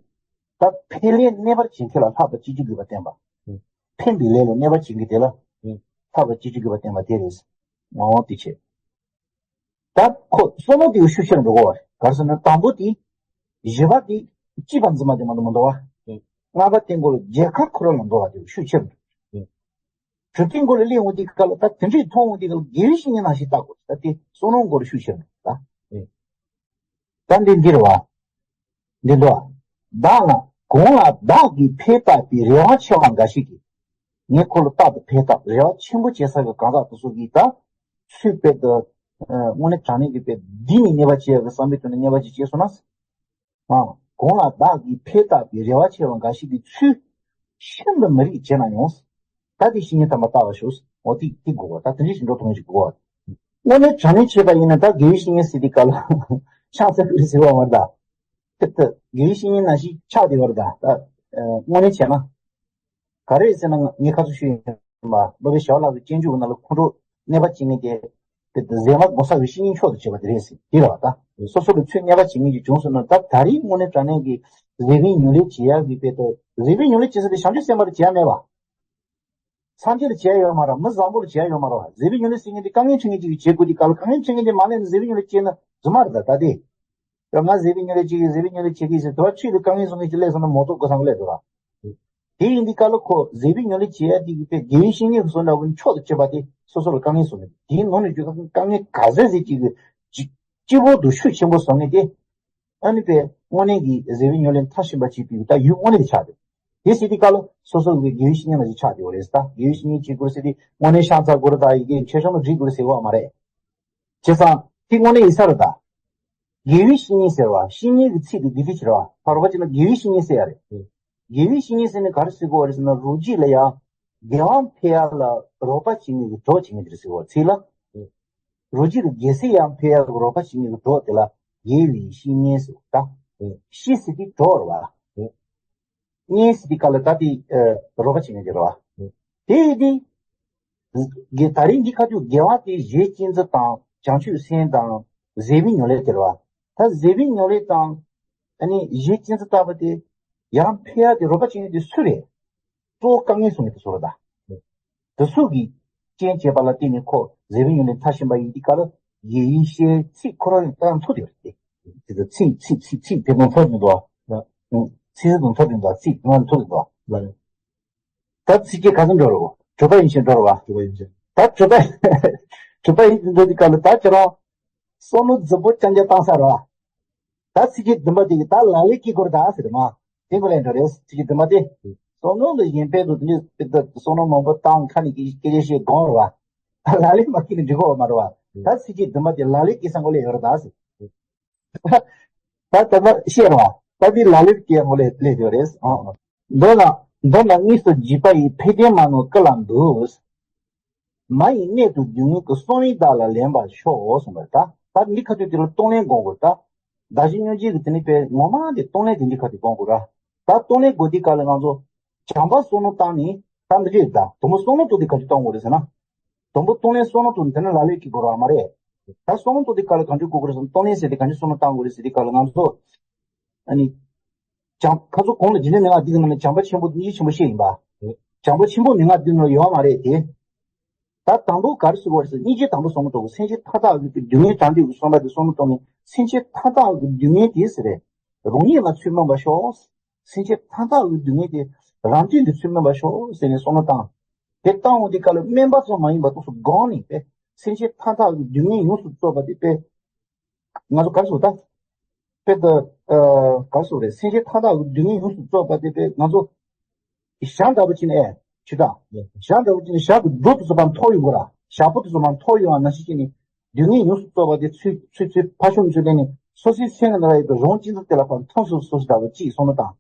ད་ཕན་ལས་གནོད་པར་བྱེད་མཁན་ལ་ལྷག་པར་ཅི་བྱེད་དགོས་པ་བསྟན་པ། ཕན་པའི་ལས་ལ་གནོད་པ་བྱེད་མཁན་དེ་ལ་ལྷག་པར་ཅི་བྱེད་དགོས་པ་བསྟན་པ་དེ་རེད། འོ་དེ་བྱས། ད་ཁོ་བསམ་བློ་དེ་ཤུགས་ཆེར་འགྲོ་གི་རེད། ག་རེ་ཟེར་ན་དང་པོ་དེ། བཞི་པ་དེ་སྐྱེས་པ་འཛིན་པ་དེ་མ་གཏོགས་མི་འདུག་བ། ལྔ་པ་དེ་མགོ་ལ་རྒྱལ་ཁ་ཁོ་རང་ལ་འགྲོ་བ་དེ་ཤུགས་ཆེར་འགྲོ། གྲུབ་མཐའི་མགོ་ལ་སླེབས་འོང་དུས་སྐབས་ལ་ད་དེ་འདྲས་མཐོང་འོང་དུས་སྐབས་ལ་དགེ་བའི་བཤེས་གཉེན་ནང་བཞིན་ལྟ་དགོས། ད་དེ་བསམ་བློ་མགོ་ལ་ཤུགས་ཆེར་འགྲོ་ད། ད་འདི་འདིར་བ། འདི་འདྲ། བདག་ལ་གང་ལ་བདག་གིས་ཕན་བཏགས་པའི་རེ་བ་ཆེ་བ་འགའ་ཞིག་གིས། ངས་ཁོ་ལ་རྟག་ཏུ་ཕན་བཏགས་རེ་བ་ཆེན་པོ་བྱེད་ས་གི་གང་ཟག་དེ་ཚོ་གིས་ད། ཚུར་དཔེ་དེ། དངོས་གནས་དྲང་གནས་ཀྱི་དཔེ་འདི་ནས་གནོད་པ་བྱེད་ཡག་གི་བསམ་པའི་དོན་ནས་གནོད་པ་ཅིག་བྱས་སོང་ན། ཨང་། གང་ལ་བདག་གིས་ཕན་བཏགས་པའི་རེ་བ་ཆེ་བ་འགའ་ཞིག་གིས་ཚུར་ཤིན་ཏུ་མི་རིགས་བྱས་ན་ཡང་། ད་དེ་བཤེས་གཉེན་དམ་པ་ལྟ་བར་ཞོག་འོ་དེ་དེ་དགོས་པ། ད་དེ་འདྲ་ཞིག་འགྲོ་ཐུབ་ངེས་ཞིག་དགོས་པ། དངོས་གནས་དྲང་གནས་བྱས་པ་ཡིན་ན་ད་དགེ་བའི་བཤེས་གཉེན་ཟེར་དུས་སྐབས་ལ་ཕྱག་འཚལ་དགོས་ཟེར་བ་མ་རེད་ད། དེ་ལྟར་དགེ་བའི་བཤེས་གཉེན་ནང་བཞིན་ཆགས་བསྡད་པ་རེད་ད། ད་དངོས་གནས་བྱས་ན། ག་རེ་ཟེར་ན་ངས་ཁ་ཚོ་ཞུས་ཡིན་པ། སློབ་དཔོན་ཞྭ་ལགས་ཀྱི་སྤྱོད་འཇུག་ནང་ལ་ཁོང་ཁྲོ་གནོད་པ་བྱེད་མཁན་དེ་ དེ་ཟད་མ་གོང་ས་གི་བཤེས་གཉེན་མཆོག་ཏུ་གྱུར་པ་དེ་རེད་ཟེར་དེ་རེད་བ། ད་སོ་སོ་ལ་ཚོད་བསྙད་པ་བྱེད་མཁན་གྱི་བྱུང་སོང་ན། ད་ད་རེས་དངོས་གནས་དྲང་གནས་ཀྱི་གཟུགས་པོའི་ཉམས་ལེན་བྱེད་ཡག་གི་དཔེ་དེ། གཟུགས་པོའི་ཉམས་ལེན་བྱེད་ས་དེ་བྱང་ཆུབ་སེམས་དཔའ་ལ་བྱེད་ཡག་མེད་པ། སངས་རྒྱས་ལ་བྱེད་ཡག་ཡོད་མ་རེད། མི་བཟང་པོ་ལ་བྱེད་ཡག་ཡོད་མ་རེད་བ། གཟུགས་པོའི་ཉམས་ལེན་ཟེར་མཁན་དེ་དཀའ་ངལ་འཕྲད་མཁན་ཅིག་གིས་བྱེད་དགོས་དུས་སྐབས་ལ། དཀའ་ངལ་འཕྲད་མཁན་དེ་མ་ལེན་ན་གཟུགས་པོའི་ཉམས་ལེན་བྱས་ན་རྫུན་མ་རེད། ད་ད་དེ། ད་ང་གཟུགས་པོའི་ཉམས་ལེན་བྱེད་ཀྱི། གཟུགས་པོའི་ཉམས་ལེན་བྱེད་ཀྱི་ཟེར་དུས་ཆོས་ལ་དཀའ་ངལ་བཟོ་མཁན་ཅིག་སླེབས་སོང་ན་མོ་ཏོག་དགོས་སམ་གི་སླེབས་འདུག་ར། དེ་ཡིན་དུས་སྐབས་ལ་ཁོ་གཟུགས་པོའི་ཉམས་ལེན་བྱེད་ཡག་དེ་གི་དཔེ་དགེ་བའི་བཤེས་གཉེན་གྱི་བཟོ་འདྲ་བོ་མཆོག་ཏུ་གྱུར་པ་དེ་སོ་སོ་ལ་དཀའ་ངལ་བཟོ་མཁན། དེའི་ནང་ནས་ཀྱང་དཀའ་ངལ་ག་ཚོད་ཟིག་ཅིག་གི་ཅིག་སྤྱི་བོ་དུ་ཤུགས་ཆེན་པོ་བཟོ་མཁན་དེ། ཨ་ནི་དཔེ་དངོས་གནས་ཀྱི་གཟུགས་པོའི་ཉམས་ལེན་མཐར་ཕྱིན་པ་བྱེད་པའི་ད་ཡུལ་དངོས་གནས་དེ་ཆགས་འདུག་དེ་ཟེར་དུས་སྐབས་ལ་སོ་སོ་གི་དགེ་བའི་བཤེས་གཉེན་ལ་ཡིད་ཆགས་བསྡད་ཡོད་རེད་ཟེར། ད་དགེ་བའི་བཤེས་གཉེན་བྱེད་དགོས་ཟེར་དུས་དངོས་གནས་ཤ་ཚ་དགོས་རེད། ད་ཡི་གེ་མཆོད་བཤམས་ལ་སྒྲིག་དགོས་རེད་ཟེར་བ་མ་རེད། བྱས་ཙང་དེ་དངོས་གནས་ཡིན་ས་རེད། ད་དགེ་བའི་བཤེས་གཉེན་ཟེར་བ། བཤེས་གཉེན་གྱི་ཚིག་དེ་འདི་འདྲ་ཞིག་རེད་བ། ཕར་རོགས་པ་བྱས་ན་དགེ་བའི་བཤེས་གཉེན་ཟེར་ཡ་རེད། དགེ་བའི་བཤེས་གཉེན་ཟེར་ནས་ག་རེ་ཟེར་དགོས་རེད་ཟེར་ན། རོ་གཅིག་ལ་ཡང་དགེ་བ་འཕེལ་ཡ་ལ་རོགས་པ་བྱེད་མཁན་གྱི་གྲོགས་བྱེད་མཁན་དེ་རེད་ཟེར་དགོས། ཚིག་ལ། རོ་གཅིག་ལ་དགེ་སེམས་ཡང་འཕེལ་ཡ་ལ་རོགས་པ་བྱེད་མཁན་གྱི་གྲོགས་དེ་ལ་དགེ་བའི་བཤེས་གཉེན་ཟེར་བ། ད་བཤེས་ཟེར་དེ་གྲོགས་རེད་བ། གཉེན་ཟེར་དེ་ག་ལ་ད་དེ་རོགས་པ་བྱེད་མཁན་དེ་རེད་བ། དེ་ཡིན་དུས། དེ་ད་རེས་འདི་ཁ་ཐུག་དགེ་བ་དེ་གཞི་གཅེས་འཛིན་དང་བྱང་ཆུབ་སེམས་དང་གཟུགས་པོའི་ཉམས་ལེན་དེ་རེད་བ། ད་གཟུགས་པོའི་ཉམས་ལེན་དང་ཨ་ནི་གཞི་གཅེས་འཛིན་ལྟ་བུ་དེ་ཡང་འཕེལ་ཡ་དེ་རོགས་པ་བྱེད་མཁན་དེ་སུ་རེད། གཙོ་བོ་དཀའ་ངལ་བཟོ་མཁན་དེ་སུ་རེད། ད་དེ་ཚོ་གི་རྐྱེན་བྱས་པ་ལ་བརྟེན་ནས་ཁོ་གཟུགས་པོའི་ཉམས་ལེན་མཐར་ཕྱིན་པ་ཡིན་དུས་སྐབས་ལ་དགེ་བའི་བཤེས་ཚིག་ཁོ་རང་ཡང་ད་མཐོ་དེ་རེད། དེ་ཚོ་ཚིག་ཚིག་ཚིག་ཚིག་དེ་མཐོ་དེ་འདུག་ཨ། ཚིག་ཟེར་དུས་མཐོ་དེ་འདུག་ཚིག་དེ་མཐོ་དེ་འདུག་ད་ཚིགས་བཅད་ག་ཚོད་འགྲོ་རུང་། དྲུག་པ་ཡན་ཆད་འགྲོ་རུང་བ། དྲུག་པ་ཡན་ཆད། ད་དྲུག་པ། དྲུག་པ་ཡན་ཆད་འགྲོ་དུས་སྐབས་ལ་ད་ཁྱེད་རང་བསམ་བློ་རྫིག་པོ་རྐྱང་རྐྱང་བཏང་ས་རེད་བ། ད་ཚིགས་བཅད་བདུན་པ་དེ་གི་ད་ལག་ལེན་སྐྱེལ་དགོས་རེད་ད་ཟེར་མ། དེ་འགོ་ལས་འགྲོ་རེད། ཚིགས་བཅད་བདུན་པ་དེ། བསམ་བློ་ལ་གཞན་ཕན་དུ་དེ་ནི་བསམ་བློ་མང་པོ་བཏང་ཁ་ནས་སྐད་ཆ་བཤད་དགོངས་རེད་བ། ད་ལག་ལེན་མ་སྐྱེལ་ནས་འགྲིག་གོ་མ་རེད་བ། ད་ཚིགས་བཅད་བདུན་པ་དེ་ལག་ལེན་སྐྱེལ་ས་འགོ་ལས་ཡོད་རེད་ད་ཟེར། ད་ད་ལྟ་བཤད་རོགས། ད་འདི་ལ་ལེབ་ཀྱི་ངོ་ལས་ལས་ཡོད་རེད། ཨང་། མདོར་ན། མདོར་ན་དངོས་སུ་འཇིགས་པ་ཡི། འཕེལ་དོན་མ་ནོར་ཀུན་ལ་འདུད། མ་ཡི་གནད་དུ་སྡུག་བསྔལ་གྱི། གསང་བའི་བདག་ལ་ལེན་པར་ཤོག་གསུངས་པ་རེད། ད་ད་འདི་ཁ་ཐུག་དེ་ལ་གཏོང་ལེན་དགོས་དགོས་ད། བདག་གཞན་མྱོང་བྱེད་ཀྱི་དེ་ནི་པའི་ངོ་མ་དེ་གཏོང་ལེན་དེ་འདི་ཁ་ཐུག་དགོས་དགོས་ར། ད་གཏོང་ལེན་དགོས་དུས་སྐབས་ལ་ང་ཚོ་བྱམས་པ་བསམ་བློ་བཏང་ནས་ད་འདི་རེད། ད་དང་པོ་བསམ་བློ་གཏོང་དུས་ག་ཚོད་གཏོང་དགོས་རེད་ཟེར་ན། དང་པོ་གཏོང་ལེན་བསམ་བློ་གཏོང་ནས་དེ་ནས་ལག་ལེན་གྱི་དགོས་ར་མ་རེད། ད་བསམ་བློ་གཏོང་དུས་སྐབས་ལ་ག་འདྲ་དགོས་དགོས་རེད་ཟེར་ན། གཏོང་ལེན་ཟེར་དེ་ག་འདྲ་བསམ་བློ་བཏང་དགོས་རེད་ཟེར་དུས་སྐབས་ལ་ང་ཚོ། ཨ་ནི། བྱམས། ཁ་ཚོ་གོང་ལ་འཇིག་རྟེན་མན་ངག་འདི་གི་ནང་ནས་བྱམས་པ་ཆེན་པོ་དེ་སྙིང་རྗེ་ཆེན་པོ་བཤད་ཡིན་པ། བྱམས་པ་ཆེན་པོ་མན་ངག་འདི་ནང་ཡོད་མ་རེད་དེ། ད་དང་པོ་ག་རེ་ཟེར་དགོས་རེད་ཟེར། སྙིང་རྗེ་དང་པོ་བསམ་བློ་གཏོང་དགོས། སེམས་ཅན་མཐའ་དག་གི་སྡུག་བསྔལ་དྲག་འདོད་ཀྱི་བསམ་པ་དེ་བསམ་བློ་གཏོང་ནས། སེམས་ཅན་མཐའ་དག་གི་སྡུག་བསྔལ་དེ་ཟེར་རེད། རང་ཉིད་ལ་ཚུར་སྨིན་པར་ཤོག་སེམས་ཅན་མཐའ་དག་གི་སྡུག་བསྔལ་དེ་རང་དོན་དུ་ཚུར་སྨིན་པར་ཤོག་ཟེར་ནས་བསམ་བློ་བཏང་། དེ་བཏང་འོང་དུས་སྐབས་ལ་དམན་པ་ཙམ་མ་ཡིན་པ་ཏོག་ཙམ་སྒོམ་ནས་པས། སེམས་ཅན་མཐའ་དག་གི་སྡུག་བསྔལ་ཡོངས་སུ་རྫོགས་པ་དེ་པས། ང་ཚོ་ག་རེ་ཟེར་དགོས་ད། དཔེ་ད། ཨ། ག་རེ་ཟེར་དགོས་རེད། སེམས་ཅན་མཐའ་དག་གི་སྡུག་བསྔལ་ཡོངས་སུ་རྫོགས་པ་དེ་པས་ང་ཚོ། ཞྭ་འདྲ་བོ་ཅིག་ནས་ཨེ། ཆུ་དང་། ཞྭ་འདྲ་བོ་ཅིག་ནས་ཞྭ་གི་མདོག་དེ་ཚོ་མར་འཐོར་ཡོང་གི་ར། ཞྭ་ཕོ་དེ་ཚོ་མར་འཐོར་ཡོང་བ་ནང་བཞིན་བྱས་ནས། སྡུག་བསྔལ་ཡོངས་སུ་རྫོགས་པ་དེ་ཚུར་ཚུར་ཚུར་ཕར་ཞོག་ཚུར་ལེན་ནས། སོ་སོའི་སེམས་ནང་ལ་ཡོད་པའི་རང་གཅེས་འཛིན་དེ་ལ་ཕར་འཐོམས་སོ་སོ་ཞིག་འདྲ་བོ་ཅིག་བསམ་བློ་བཏང་།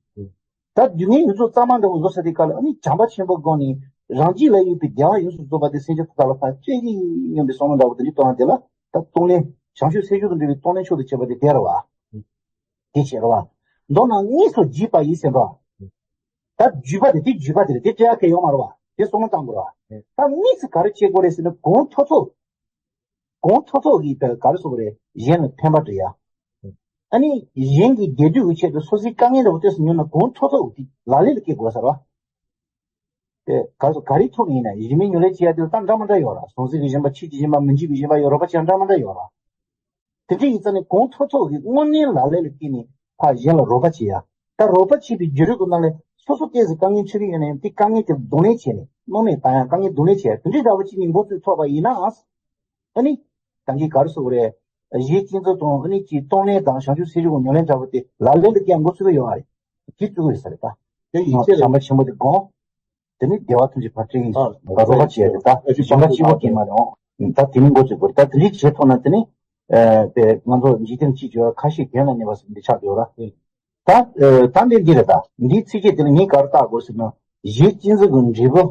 ད་སྡུག་བསྔལ་ཡོངས་རྫོགས་གཙང་མ་འདྲ་བོ་བཟོ་ས་དེ་ག་ལ་ཨ་ནི་བྱམས་པ་ཆེན་པོ་སྒོམ་ནས། རང་རྒྱུད་ལ་ཡོད་པའི་བདེ་བ་ཡོངས་སུ་རྫོགས་པ་དེ་སེམས་ཅན་ཐོག་ལ་ཕར་སྤྱོད་ཀྱི་ཡིན་པའི་བསམ་བློ་འདྲ་བོ་དེ་འདྲ་གཏོང་བ་དེ་ལ་ད་གཏོང་ལེན། བྱང་ཆུབ་སེམས་མཆོག་ཏུ་འགྲོ་བའི་གཏོང་ལེན་མཆོག་ཏུ་བྱེད་པ་དེ་དེ་རེད་བ། དེ་བྱེད་རེད་བ། མདོར་ན་དངོས་སུ་འཇིགས་པ་ཡི་ཟེར་བ། ད་འཇིགས་པ་དེ་དེ་འཇིགས་པ་དེ་རེད། དེ་སྤྲད་ཡ་གང་ཡོད་མ་རེད་བ། དེ་བསམ་བློ་བཏང་དགོས་རེད་བ། ད་དངོས་སུ་ག་རེ་བྱེད་དགོས་རེད་ཟེར་ན། གང་ཐུབ་ཐུབ། གང་ཐུབ་ཐུབ་ཀྱིས་ད་ག་རེ་ཟེར་དགོས་རེད། གཞན་ལ་ཕན་པ་སྤྲད་ཡ། ཨ་ནི་གཞན་གྱི་བདེ་སྡུག་གི་ཆེད་དུ་སོ་སོའི་དཀའ་ངལ་འདྲ་བོ་ཏོག་ཙམ་ཉོས་ན་གང་ཐུབ་ཐུབ་དེ་ལག་ལེན་ལ་བཀལ་དགོས་ས་རེད་བ། དེ་ག་རེ་ཟེར། ག་རེའི་ཐོག་ནས་ཡིན་ན་གཞི་མེད་ཉམས་ལེན་བྱེད་ཡ་དེ་ལ་ད་འདྲ་མི་འདྲ་ཡོད་ར། གཟུང་འཛིན་གྱི་ཞེན་པ། ཆོས་ཀྱི་ཞེན་པ། མི་འཇིགས་པའི་ཞེན་པ་ཡོད། རོགས་པ་བྱེད་ཡ་འདྲ་མི་འདྲ་ཡོད་ར། དེ་འདྲ་ཡིན་ཙང་ནས་གང་ཐུབ་ཐུབ་ཀྱིས་དངོས་གནས་ལག་ལེན་ལ་བཀལ་ནས་ཕར་གཞན་ལ་རོགས་པ་བྱེད་ཡ། ད་རོགས་པ་བྱེད་པའི་བརྒྱུད་རིམ་གྱི་ནང་ལས་སོ་སོ་ཏོག་ཙམ་དཀའ་ངལ་འཕྲད་ཀྱི་ཡོད་ན་ཡང་དེ་དཀའ་ངལ་དེ་གདོང་ལེན་བྱས་ནས། སྣང་མེད་བཏང་ཡ། དཀའ་ངལ་གདོང་ལེན་བྱས་ཡ། དེ་འདྲའི་འདྲ་བོ་ཅིག་ནས་འགོ་བཙུགས་ཐུབ་པ་ཡིན་ན། ཨ་ནི། ད་གིན་ག་རེ་ཟེར་དགོས་རེད། གཞི་གཅེས་འཛིན་དང་ཨ་ནི་ཅིག་གཏོང་ལེན་དང་བྱང་ཆུབ་སེམས་མཆོག་གི་ཉམས་ལེན་འདྲ་བོ་དེ་ལག་ལེན་དུ་བཀལ་འགོ་ཚུགས་ཀྱི་ཡོད་རེད། དེ་བཙུགས་ཀྱི་ཡོད་ས་རེད་ད། དེ་ཡིན་ཚད་བྱམས་པ་ཆེན་པོ་དེ་སྒོམ། དེ་ནི་བདེ་བ་ཐམས་ཅད་ཕར་སྤྲད་ཀྱི་ཡིན། ཨ། ད་རོགས་པ་བྱས་རེད་ད། ཨ་ཅེ་གཞན་པ་གཅིག་པོ་སྐྱེས་མ་རེད། འོང་ད་དེ་ནི་འགོ་ཚུགས་དགོས་རེད་ད། དེ་འདྲའི་བྱེད་ཐུབ་ན་དེ་ནི། ཨ། དཔེ་ང་ཚོ་འཇིག་རྟེན་སྤྱི་སྤྱོད་ཁ་ཞེ་གདོན་ལ་གནས་པ་ཟེར་འདི་ཆགས་ཡོད་ར། ད། ཨ། ད་འདི་འདི་རེད་ད། འདིའི་ཚིགས་བཅད་དེ་ལ་ངས་ག་རེ་བལྟ་དགོས་ཟེར་ན། གཞི་གཅེས་འཛིན་གྱི་འབྲས་བུ་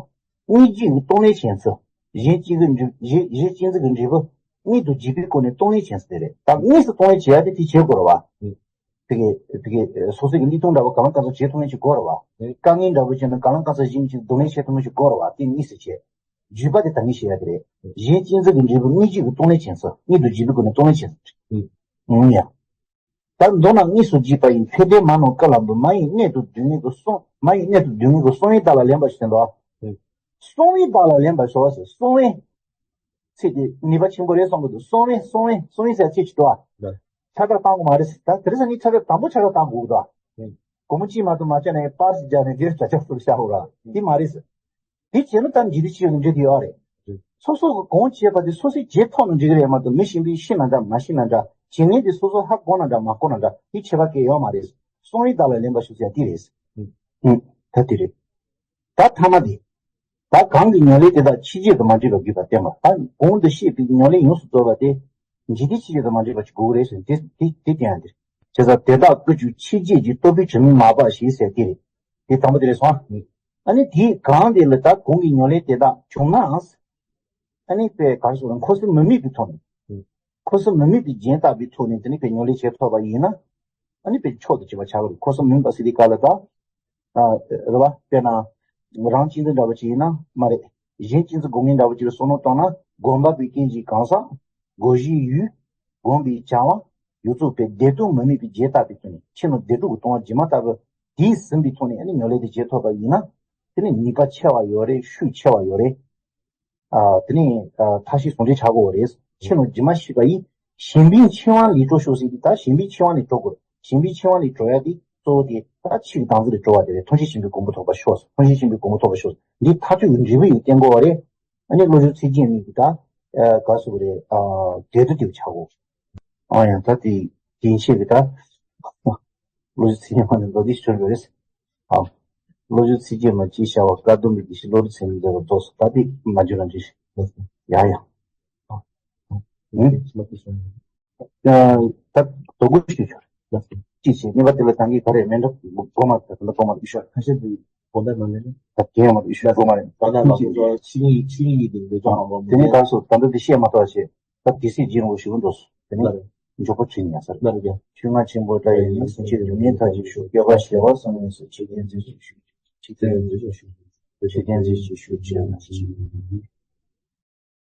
དངོས་རྒྱུ་གཏོང་ལེན་བྱེད་ཚུལ། གཞི་གཅེས་འཛིན་གྱི་འབྲས། གཞི་གཅེས་འཛིན་གྱི་འབྲས་བུ་དངོས་དང་བརྒྱུད་པའི་སྒོ་ནས་གཏོང་ལེན་བྱེད་ཚུལ་དེ་རེད། ད་དངོས་སུ་གཏོང་ལེན་བྱེད་ཡ་དེ་དེ་བྱེད་དགོས་རེད་བ། དེ་གི་དེ་གི་སོ་སོའི་གནས་སྟངས་འདྲ་བོ་གང་ལ་གང་འཚམ་བྱེད་ཐུབ་མཁན་ཞིག་དགོས་རེད་བ། དཀའ་ངལ་འདྲ་བོ་བྱུང་ན་གང་ལ་གང་འཚམ་གཞན་གྱིས་གདོང་ལེན་བྱེད་ཐུབ་མཁན་ཞིག་དགོས་རེད་བ། དེ་དངོས་སུ་བྱེད། བརྒྱུད་པ་དེ་ད་ངས་བཤད་ཡ་དེ་རེད། གཞན་གཅིག་འཛིན་གྱི་འབྲས་བུ་དངོས་གཅིག་གི་སྟོང་ལས་བྱིན་སོ། དངོས་དང་བརྒྱུད་པའི་སྒོ་ནས་སྟོང་ལས་བྱིན་སོ། ཨུང་ཡ། ད་མདོར་ན་དངོས་སུ་བརྒྱུད་པ་ཡིན། ཕྱིར་འབྲེལ་མ་ནོར་སྐུ་ལ་འབུལ། མ་ཡིན་གནད་དུ་སྡུག་བསྔལ་གྱི་གསུང་། མ་ཡིན་གནད་དུ་སྡུག་བསྔལ་གྱི་གསུང་བས་བདག་ལ་ལན་པར་ཞུ་ཟེར་འདུག་གསུང་བས་བདག་ལ་ལན་པར་ཞུ་ཟེར། གསུང་བས། ཚིག་དེ་ནུས་པ་ཆེན་པོ་རེད་གསུང་གི་འདུག་གསུང་བས་གསུང་བས་གསུང་བས་ཟེར་ཚིག་ཅིག་འདུག་ཨ། ཆ་འདྲ་བཏང་དགོས་མ་རེད་ཟེར། ད་དེ་རིང་སང་ཉིན་ཆ་འདྲ་དང་པོ་ཆ་འདྲ་བཏང་དགོས་ཀྱི་འདུག་ཨ། སྒོར་མོ་གཅིག་མ་གཏོགས་མ་བྱས་ནས་པར་ཞིག་བརྒྱབ་ནས་འདིར་བྱ་ཆ་ཚུར་བཞག་འོ་ར་དེ་མ་རེད་ཟེར། དེ་བྱས་ན་ད་འཇིག་རྟེན་སྤྱི་ཡོངས་ནས་འགྲོ་གི་ཡོད་རེད། སོ་སོ་གི་གང་བྱས་པ་དེ་སོ་སོས་བྱས་ཐུབ་ན་འགྲིག་གི་རེད་མ་གཏོགས་མི་གཞན་པས་ཤེས་ན་འདྲ་མ་ཤེས་ན་འདྲ། བྱེད་མཁན་དེ་སོ་སོ་ཧ་གོ་ན་འདྲ་མ་གོ་ན་འདྲ་དེ་ཁྱད་པར་གང་ཡང་ཡོད་མ་རེད། གསུང་བས་བདག་ལ་ལན་པར་ཞུ་ཟེར་དེ་རེད། ཨུ། ད་དེ་རེད། ད་ཐ་མ་དེ། ད་གང་གིས་ཉོན་ལེན་དེ་དག་ཕྱིས་བྱས་དང་མ་འདྲེས་པར་བརྒྱུད་པར་བསྟན་པ། ད་གོང་དུ་བཤད་པའི་ཉོན་ལེན་ཡོངས་སུ་རྫོགས་པ་དེ། འཇིག་རྟེན་ཕྱིས་བྱས་དང་མ་འདྲེས་པ་ཞིག་དགོས་ཀྱི་རེད་ཟེར་དེ་དེ་དེ་བསྟན་ཡ་དེ་རེད། བྱས་ཙང་དེ་དག་ཀུན་ཀྱང་ཕྱིས་བྱས་ཀྱི། རྟོག་པས་གྲུབ་མིན་མ་འབད་ཞིག་ཟེར་དེ་རེད། དེ་དང་པོ་དེ་རེད་སོང་ཨ། ཨ་ནི་དེའི་གང་དེ་ལ་ད་གོང་གི་ཉོན་ལེན་དེ་དག་བྱུང་ནའང་། ཨ་ནི་དཔེ་ག་རེ་ཟེར་དགོས་རེད། འཁོར་གསུམ་མི་དམིགས་པའི་ཐོག་ནས། འཁོར་གསུམ་མི་དམིགས་པའི་རྒྱན་བཏགས་པའི་ཐོག་ནས་དེ་ནི་དཔེ་ཉོན་ལེན་བྱེད་ཐུབ་པ་ཡིན་ན། ཨ་ནི་དཔེ་མཆོག་ཏུ་གྱུར་པ་ཆགས་ཀྱི་རེད། འཁོར་གསུམ་མི་དམིགས་པ་ཟེར་དུས་སྐབས་ལ་ད། ཨ། རེད་བ། དཔེར་ན། རང་གཅེས་འཛིན་འདྲ་བོ་ཅིག་ཡིན་ན་མ་རེད། གཞན་གཅེས་འཛིན་སྒོམ་མཁན་འདྲ་བོ་ཅིག་ལ་བསམ་བློ་བཏང་ན། སྒོམ་པ་པོའི་རྐྱེན་གྱིས་གང་ཟག་སྒོམ་བྱའི་ཡུལ། སྒོམ་པའི་བྱ་བ། ཡོངས་རྫོགས་པའི་བདེ་སྡུག་མི་དམིགས་པའི་རྒྱན་བཏགས་པའི་ཐོག་ནས། ཕྱི་ནང་བདེ་སྡུག་གི་སྟོང་པ་སྒྱུ་མ་ལྟ་བུ། དེས་ཟིན་པའི་ཐོག་ནས་ཨ་ནི་ཉོན་ལེན་དེ་བྱེད་ཐུབ་པ་ཡིན་ན། དེ་ནི་ནུས་པ་ཆེ་བ་ཡོད་རེད། ཤུགས་ཆེ་བ་ཡོད་རེད། ཨ། དེ་ནི། ཨ། མཐའ་བཞི་ཟུང་འབྲེལ་ཆགས་དགོས་པ་རེད། ཕྱི་ནང་སྒྱུ་མ་ཞིག་པ་ཡིས། གཞན་ཕན་ཆེ་བ་ལས་གྲོལ་ཤོག་ཟེར་དུས་ད་གཞན་ཕན་ཆེ་བ་ལས་གྲོལ་དགོས། གཞན་ཕན་ཆེ་བ་ལས་གྲོལ་ཡ་དེ་གཙོ་བོ་དེ་ད་ཕྱིའི་བདག་འཛིན་ལས་གྲོལ་བ་དེ་རེད། ཐམས་ཅད་མཁྱེན་པའི་གོ་འཕང་ཐོབ་པར་ཤོག་ཐམས་ཅད་མཁྱེན་པའི་གོ་འཕང་ཐོབ་པར་ཤོག་འདི་མཐའ་དཔྱོད་ཀྱི་འབྲས་བུ་ཡིན་བསྟན་དགོས་པ་རེད། ཨ་ནི་བློ་བཟང་ཚིག་རྒྱན་གཉིས་ཀྱི་ད། ཨ། ག་ཟེར་དགོས་རེད། ཨ། འབྲེལ་དུ་དེ་ཆགས་དགོས། ཨ་ཡང་ད་དེ་རྒྱན་ཆས་ཀྱི་ད། བློ་གཟུ་ཚིག་ཉི་མ་ནས་མདོ་སྡེ་ཞུ་རྒྱུ་རེད། ཨ། བློ་གཟུ་ཚིག་བརྒྱད་མ་ཅིག་བྱ་བ་བཀའ་སྡོམ་པའི་གཞི་བློ་གྲོས་ཚད་མས་མཛད་པ་རྫོགས་སོ། ད་དེ་མ་འཇོན་ན་འདྲི་ཞིག་ཡ་ཡ། ཨ། ད་དོ་དགོས་ཞུ་ཆོག་ཅི་བྱེད་གཉིས་པ་དེ་ལ་ད་གིན་ག་རེ་མེད་འགྲོ་གོ་མ་ད་ད་གོ་མ་ཤོར་ཁ་ཤས་དེ་གོ་མ་མ་ནས་ད་གེ་མ་ཤོར་གོ་མ་རེད། ད་ད་ལ་ཆིག་ཆིག་ཡིག་ཆིག་ཡིག་དེ་འདོད་ཅོག་དེ་ནས་ད་སོ་ད་འདི་བཤད་མ་ཐུབ་བྱེད། ད་དེ་སྲིད་སྦྱིན་རོགས་ཞུ་གི་འདུག་དེ་ནས་མགྱོགས་པོ་བྱེད་ཉན་ས་རེད། ཆོས་རྔ་ཆེན་པོ་འདྲ་ཡིན་ན་སེམས་ཅན་སྡུག་བསྔལ་མཐའ་ཅིག་ཞུ། སྐྱོབ་པ་ཞི་བ་གསུམ་ཡིན་ཟེར། ཆོས་ཀྱི་མཛད་ཅིག་ཞུ། ཆོས་ཀྱི་མཛད་ཅིག་ཞུ་ཅེས་ན་ཞིག